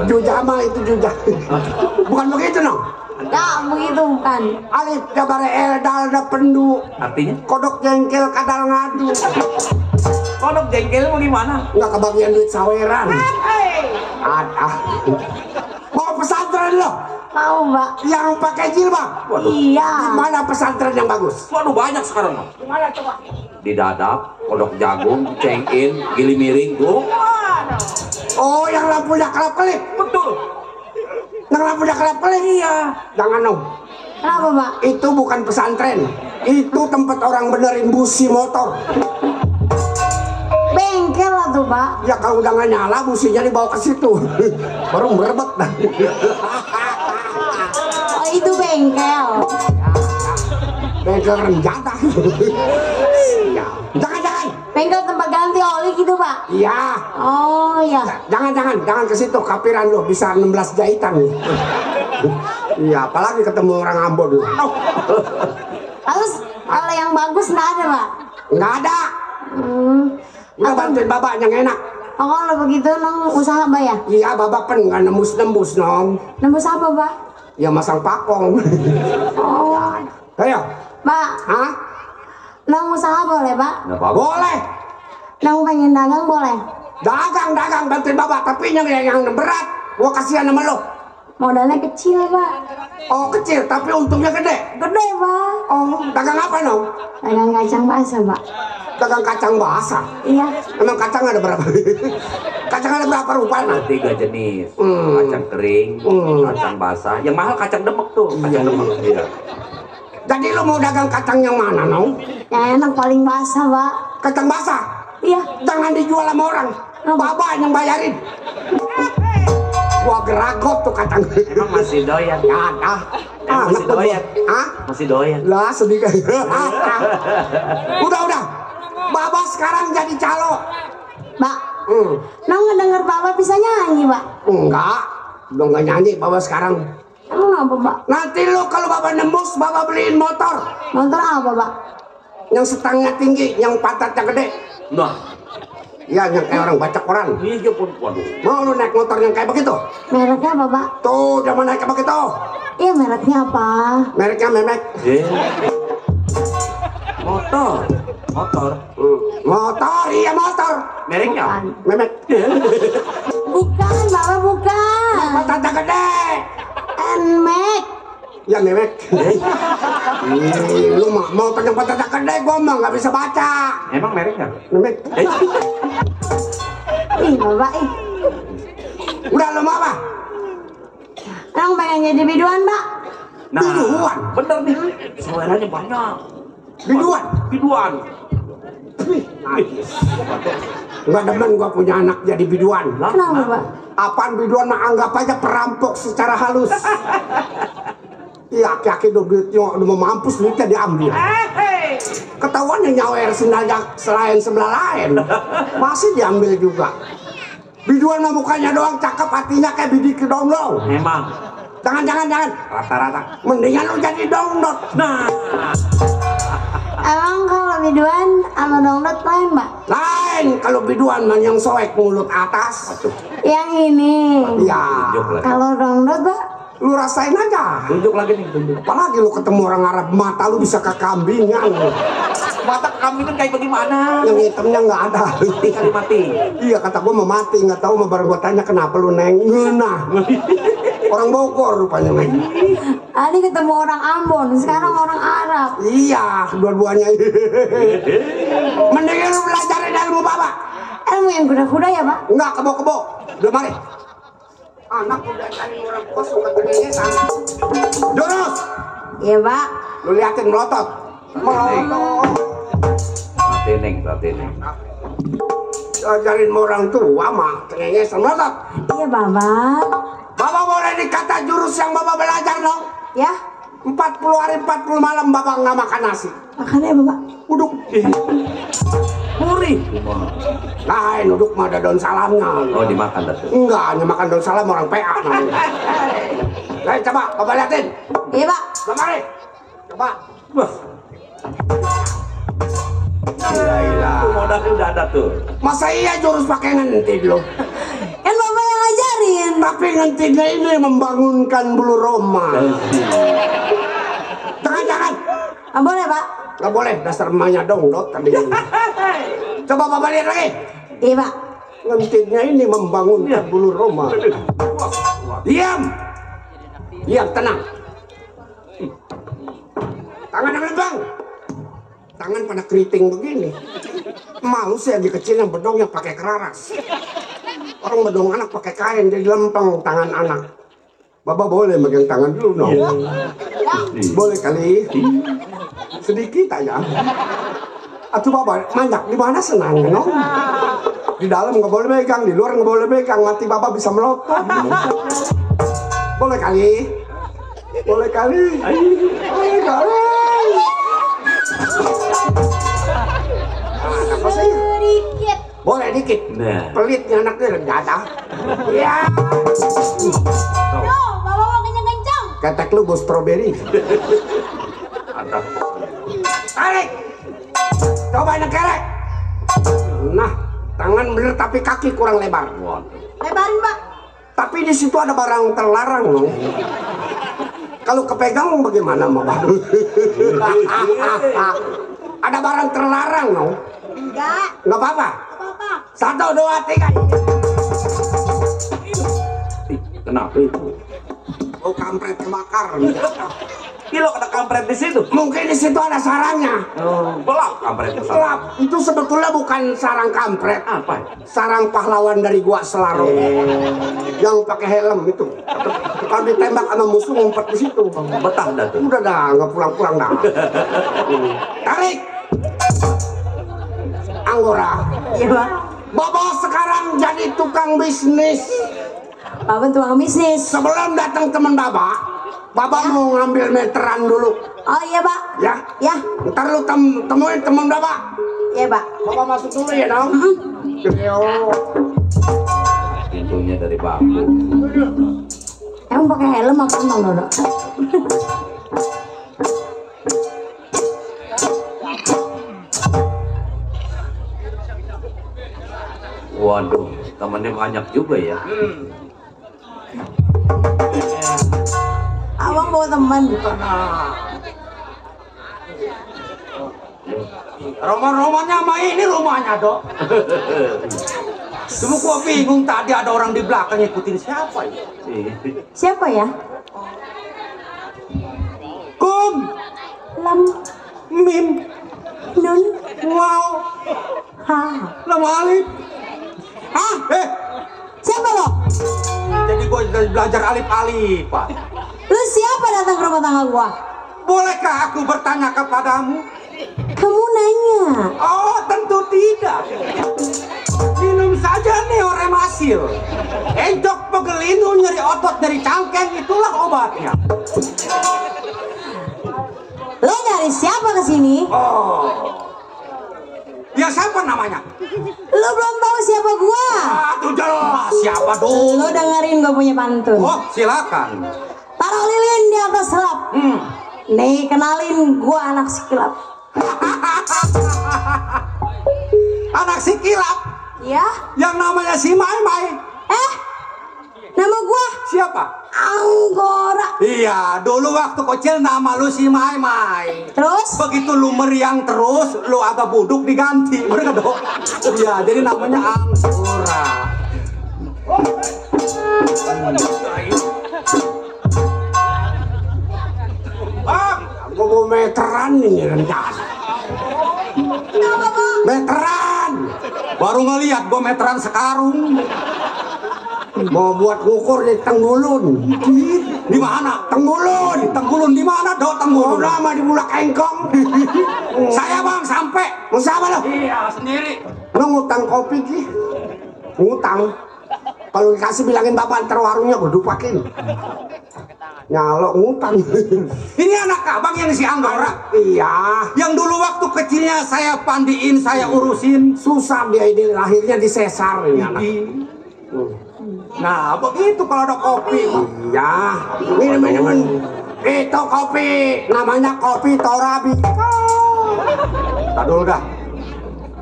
Jujama itu jujah. Bukan begitu, Nong. Ya, begitu bukan. Alif jabar dal da pendu. Artinya? Kodok jengkel kadal ngadu. Kodok jengkel mau gimana? Nggak kebagian duit saweran. Mau pesantren lo? Mau, Pak. Yang pakai jilbab. Iya. Di mana pesantren yang bagus? Waduh banyak sekarang mah. Gimana coba? Di dadap, kodok jagung, cengkin, gili miring tuh. Oh, yang lampunya kelap-kelip. Betul. Yang lampunya kelap-kelip. Iya. Jangan, Nong. Kenapa, Pak? Itu bukan pesantren. Itu tempat orang benerin busi motor. Bengkel lah tuh, Pak. Ya kalau udah nggak nyala, businya dibawa ke situ. Baru merebet dah. Oh, itu bengkel. Bengkel renjata. Ya. Jangan. Bengkel tempat ganti oli gitu, Pak. Iya. Oh, ya. Jangan ke situ. Kapiran lo bisa 16 jahitan. Iya, apalagi ketemu orang Ambon. Terus kalau yang bagus nggak ada, Pak? Nggak ada. Udah bantuin bapak yang enak. Oh, kalau begitu Nong usaha, Pak ya? Iya, bapak pen nggak nembus, Nong. Nembus apa, Pak? Ya masang pakong. Oh, Ayo. Pak. Hah? Nong usaha boleh, Pak? Nggak apa-apa. Boleh. Nong pengen dagang boleh? Dagang bantuin bapak, tapi yang berat. Gua kasihan sama lo. Modalnya kecil, Pak. Oh, kecil tapi untungnya gede. Gede, Pak. Oh, dagang apa, Nong? Dagang kacang basah, Pak. Dagang kacang basah. Iya. Emang kacang ada berapa? Kacang ada berapa rupanya? Ada 3 jenis. Kacang kering, kacang basah. Yang mahal kacang demek tuh. Kacang demek. Iya. Jadi lo mau dagang kacang yang mana, Nong? Yang enak paling basah, Pak. Kacang basah. Iya. Jangan dijual sama orang. Bapak yang bayarin. Gua geragot tuh kacang. Emang masih doyan? Ya, dah. Masih doyan? Hah? Masih doyan? Lah, sedikit. Udah. Bapak sekarang jadi calo. Pak, Nong ngedenger Bapak bisa nyanyi, Pak. Enggak. Udah nggak nyanyi Bapak sekarang. Emang apa, Pak? Nanti lo kalau Bapak nembus, Bapak beliin motor. Motor apa, Pak? Yang setangnya tinggi, yang pantatnya gede. Nah, Ya, yang kayak orang baca koran. iya pun, waduh. Mau lu naik motor yang kayak begitu? Mereknya apa, Pak? Tuh, udah mau naik kayak begitu. Iya, mereknya apa? Mereknya memek. Motor. Motor, iya motor. Mereknya? Memek. Bukan, Bapak, bukan. Pantatnya gede. Nmax. Ya memek. Lu mau yang pantatnya gede, gua mah nggak bisa baca. Emang mereknya? Memek. Ih, Bapak, ih. Udah lu mau apa? Nong pengen jadi biduan, Pak. Nah, Biduan? bener nih. Seleranya banyak. Biduan. Biduan. Nggak demen gua punya anak jadi biduan. Kenapa, Pak? Apaan biduan mah anggap aja perampok secara halus. Iya, aki-aki duitnya udah mau mampus, duitnya diambil. Ketahuan yang nyawer selain sebelah lain, masih diambil juga. Biduan mah mukanya doang cakep, hatinya kayak bidik kedonglong. Emang. Jangan. Rata-rata. Mendingan lu jadi dongdot. Nah. Emang kalau biduan sama dongdot lain, Mbak? Lain kalau biduan mah yang soek mulut atas. Yang ini. Iya. Tunjuk lagi. Kalau dongdot, Pak? Lu rasain aja. Tunjuk lagi nih, tunjuk. Apalagi lu ketemu orang Arab, mata lu bisa kekambingan. Mata kami kan kayak bagaimana? Yang hitamnya nggak ada. Mati kali mati. Iya, kata gua mau mati, nggak tahu mau baru gua tanya kenapa lu neng. Nah, orang Bogor rupanya neng. Tadi ketemu orang Ambon, sekarang orang Arab. Iya, dua-duanya. Mendingan lu belajar ilmu bapak. Ilmu yang kuda-kuda ya, Pak? Enggak, kebo-kebo. Udah mari. Anak udah cari orang kos ke kedengesan. Jurus. Iya, Pak. Lu liatin melotot. Melotot. Rati neng. Ajarin orang tua mah kedengesan melotot. Iya, Bapak. Bapak boleh dikata jurus yang bapak belajar dong. Ya, 40 hari 40 malam bapak nggak makan nasi. makannya Bapak. Uduk. Muri. Lain uduk mah ada daun salamnya. Oh, dimakan dah. Enggak, hanya makan daun salam orang PA namanya. Lain coba bapak liatin. Iya, Pak. Mari. Coba. Wah. Gila. Modalnya udah ada tuh. Masa iya jurus pakai ngentid lo? Kan Bapak yang ngajarin. Tapi ngentidnya ini membangunkan bulu roma. Jangan. Ah, boleh, Pak? Nggak boleh, dasar emaknya dongdot tadi. Coba bapak lihat lagi. Iya, Pak. Ngentidnya ini membangunkan bulu roma. Diam, tenang. Tangan bang. Tangan pada keriting begini. Mau sih lagi kecil yang bedong yang pakai keraras. Orang bedong anak pakai kain, jadi lempeng tangan anak. Bapak boleh megang tangan dulu, no? Boleh kali. Sedikit aja. Atuh bapak, manjak di mana senang, no? Di dalam nggak boleh megang, di luar nggak boleh megang, nanti bapak bisa melotot. Boleh kali. Apa sih? Sedikit. Boleh dikit. Nah. Pelitnya anaknya rendah. Ya. No, Bapak mau kencang-kencang. Ketek lu bos strawberry. Ada. Tarik. Coba anak kerek. Nah, tangan bener tapi kaki kurang lebar. Lebarin, Pak. Tapi di situ ada barang terlarang loh. Kalau kepegang bagaimana mau ada barang terlarang loh. Nggak apa-apa. Apa-apa. 1, 2, 3. Kenapa itu? Oh, kampret kebakar. Kilo kena kampret di situ. Mungkin di situ ada sarangnya. Oh, belak kampret itu. Gelap. Itu sebetulnya bukan sarang kampret. Apa? Sarang pahlawan dari gua Selarong. Yang pakai helm itu. Kalau ditembak sama musuh ngumpet di situ. Betah dah tuh. Udah dah, nggak pulang-pulang dah. Tarik. Anggora. Iya, Pak. Bapak sekarang jadi tukang bisnis. Bapak tukang bisnis. Sebelum datang teman Bapak mau ngambil meteran dulu. Oh iya, Pak. Ya. Ya. Ntar lu temuin teman Bapak. Iya, Pak. Bapak masuk dulu ya, dong. Pintunya dari bambu. Emang pakai helm apa emang, Dodo? Waduh, temannya banyak juga ya. Abang bawa teman. Roman-romannya sama ini rumahnya, Dok. Cuma gua bingung tadi ada orang di belakang ngikutin siapa ya? Siapa ya? Kum, Lam, Mim, Nun, wow, Ha. Lama Alif. Hah? Siapa lo? Jadi gua belajar alif-alif, Pak. Lu siapa datang ke rumah tangga gua? Bolehkah aku bertanya kepadamu? Kamu nanya. Oh, tentu tidak. Di berhasil. Enjok pegelinu, nyeri otot, nyeri cangkeng, itulah obatnya. Lo nyari siapa kesini? Oh, ya siapa namanya? Lo belum tahu siapa gua? Aduh jelas, siapa dong? Lo dengerin gue punya pantun. Oh, silakan. Taruh lilin di atas selap. Nih kenalin gua anak sikilap. Anak si kilap Ya? yang namanya si Mai. Nama gua Siapa? Anggora. Iya, dulu waktu kecil nama lu si Mai. Terus? Begitu lu meriang terus, lu agak buduk diganti, bener dong? Iya, jadi namanya Anggora. Gua mau meteran ini rencana. Meteran. Baru ngeliat gua meteran sekarung. Mau buat ngukur di Tenggulun. Di mana? Tenggulun. Tenggulun di mana, Dok? Oh, Tenggulun. nama di Bulak Engkong. Saya Bang sampai. Mau siapa lo? Iya, sendiri. Lo ngutang kopi ki? Ngutang. Kalau dikasih bilangin bapak antar warungnya gue dupakin. Nyalok ngutang. Ini anak abang yang si Anggora. Iya. Yang dulu waktu kecilnya saya pandiin, saya urusin. Susah dia ini lahirnya di sesar ini anak. Nah, begitu kalau ada kopi. Iya. Minum. Itu kopi. Namanya kopi Torabi. Tak dulu dah.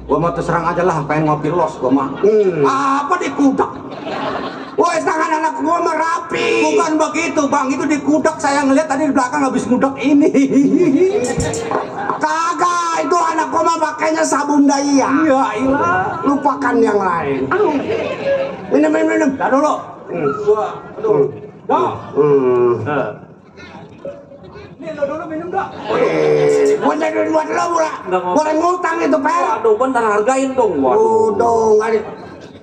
Gua mau terserang aja lah, pengen ngopi los gua mah. Apa dikudak? Woi, tangan anak gua merapi. Bukan begitu Bang, itu dikudak. Saya ngeliat tadi di belakang habis ngudak ini. Kagak, itu anak gua mah pakainya sabun daya. Iya, ilah. Lupakan yang lain. Minum. Tak dulu. Gua, aduh. Dah. Nih lo dulu minum dah. Gua jadi buat lo pula. Boleh ngutang itu, Pel. Aduh, bentar hargain dong. Dong,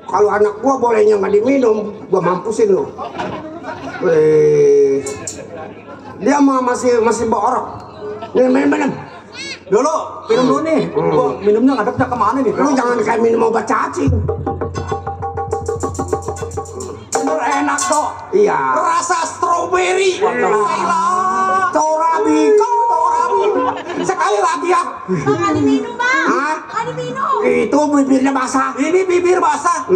kalau anak gua bolehnya nggak diminum, gua mampusin lo. Dia mah masih borok. Minum. Dulu, minum dulu nih. Gua minumnya ngadepnya kemana nih? Lu jangan kayak minum obat cacing. Bener enak dok. Iya. Rasa stroberi. Torabi. Sekali lagi ya. Bang, diminum bang. Hah? Diminum. Itu bibirnya basah. Ini bibir basah.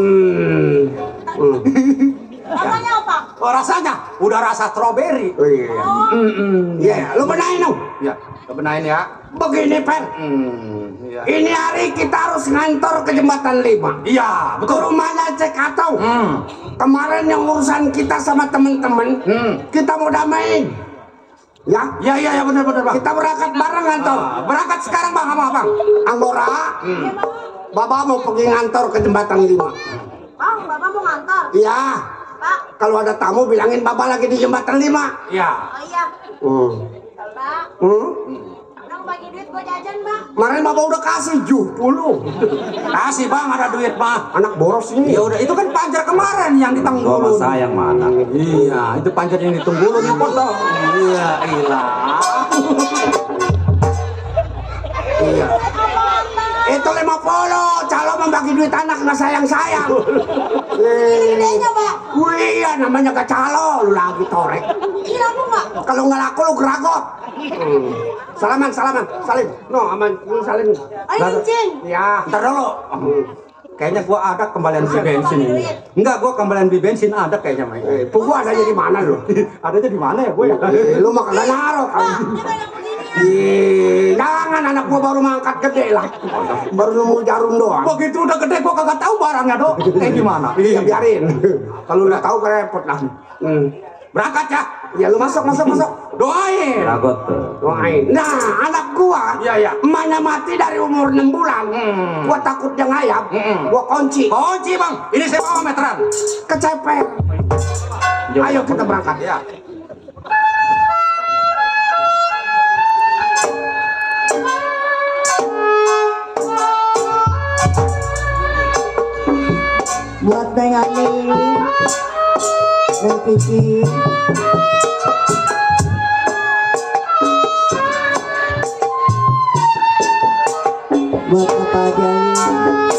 Rasanya apa? Oh, rasanya udah rasa stroberi. Oh, iya. Iya, lu benain dong. Ya, kebenain ya. Begini, Pel. Iya. Ini hari kita harus ngantor ke Jembatan 5. Iya, Ke betul. rumahnya Cek Atau. Kemarin yang urusan kita sama temen-temen, kita mau damaiin. Ya? Ya benar Bang. Kita berangkat bareng ngantor. Berangkat sekarang Bang sama Abang. Anggora, Bapak mau pergi ngantor ke Jembatan 5. Bang, bapak mau ngantar. Iya. Pak. Kalau ada tamu bilangin Bapak lagi di Jembatan 5. Iya. Oh iya. Pak. Abang bagi duit gua jajan, Bang. Kemarin Bapak udah kasih 70. Kasih Bang, ada duit Bang. Anak boros ini. Ya udah, itu kan panjar kemarin yang di Tenggulun. Sayang mana? Iya, itu panjar yang di Tenggulun ya dong. Iya, ilah. Iya. Itu 50. Calo membagi duit anak nggak sayang-sayang. Gedenya, Pak. Wih, iya namanya gak calo. Lu lagi torek. Ini laku nggak? Kalau nggak laku lu geragot. Salaman. Salim. No, aman. Ini salim. Ayo cincin. Ya. Ntar dulu. Kayaknya gua ada kembalian beli bensin ini. Enggak, gua kembalian beli bensin ada kayaknya, Mai. Pugu adanya di mana lu? Adanya di mana ya, gua ya? Lu mah kagak naruh. Ini banyak begini. Jangan anak gua baru mangkat gede lah. Baru nemu jarum doang. Begitu udah gede gua kagak tahu barangnya, Dok. Kayak gimana? Iya, biarin. Kalau udah tahu kan repot lah. Berangkat ya. Ya lu masuk. Doain. Ragot tuh. Doain. Nah, anak gua, Iya. emaknya mati dari umur 6 bulan. Gua takut dia ngayap. Gua kunci. Kunci, Bang. Ini saya bawa meteran. Kecepet. Ayo kita berangkat. Ya. Buat Bang Ani dan Kiki. Buat Papa Jani.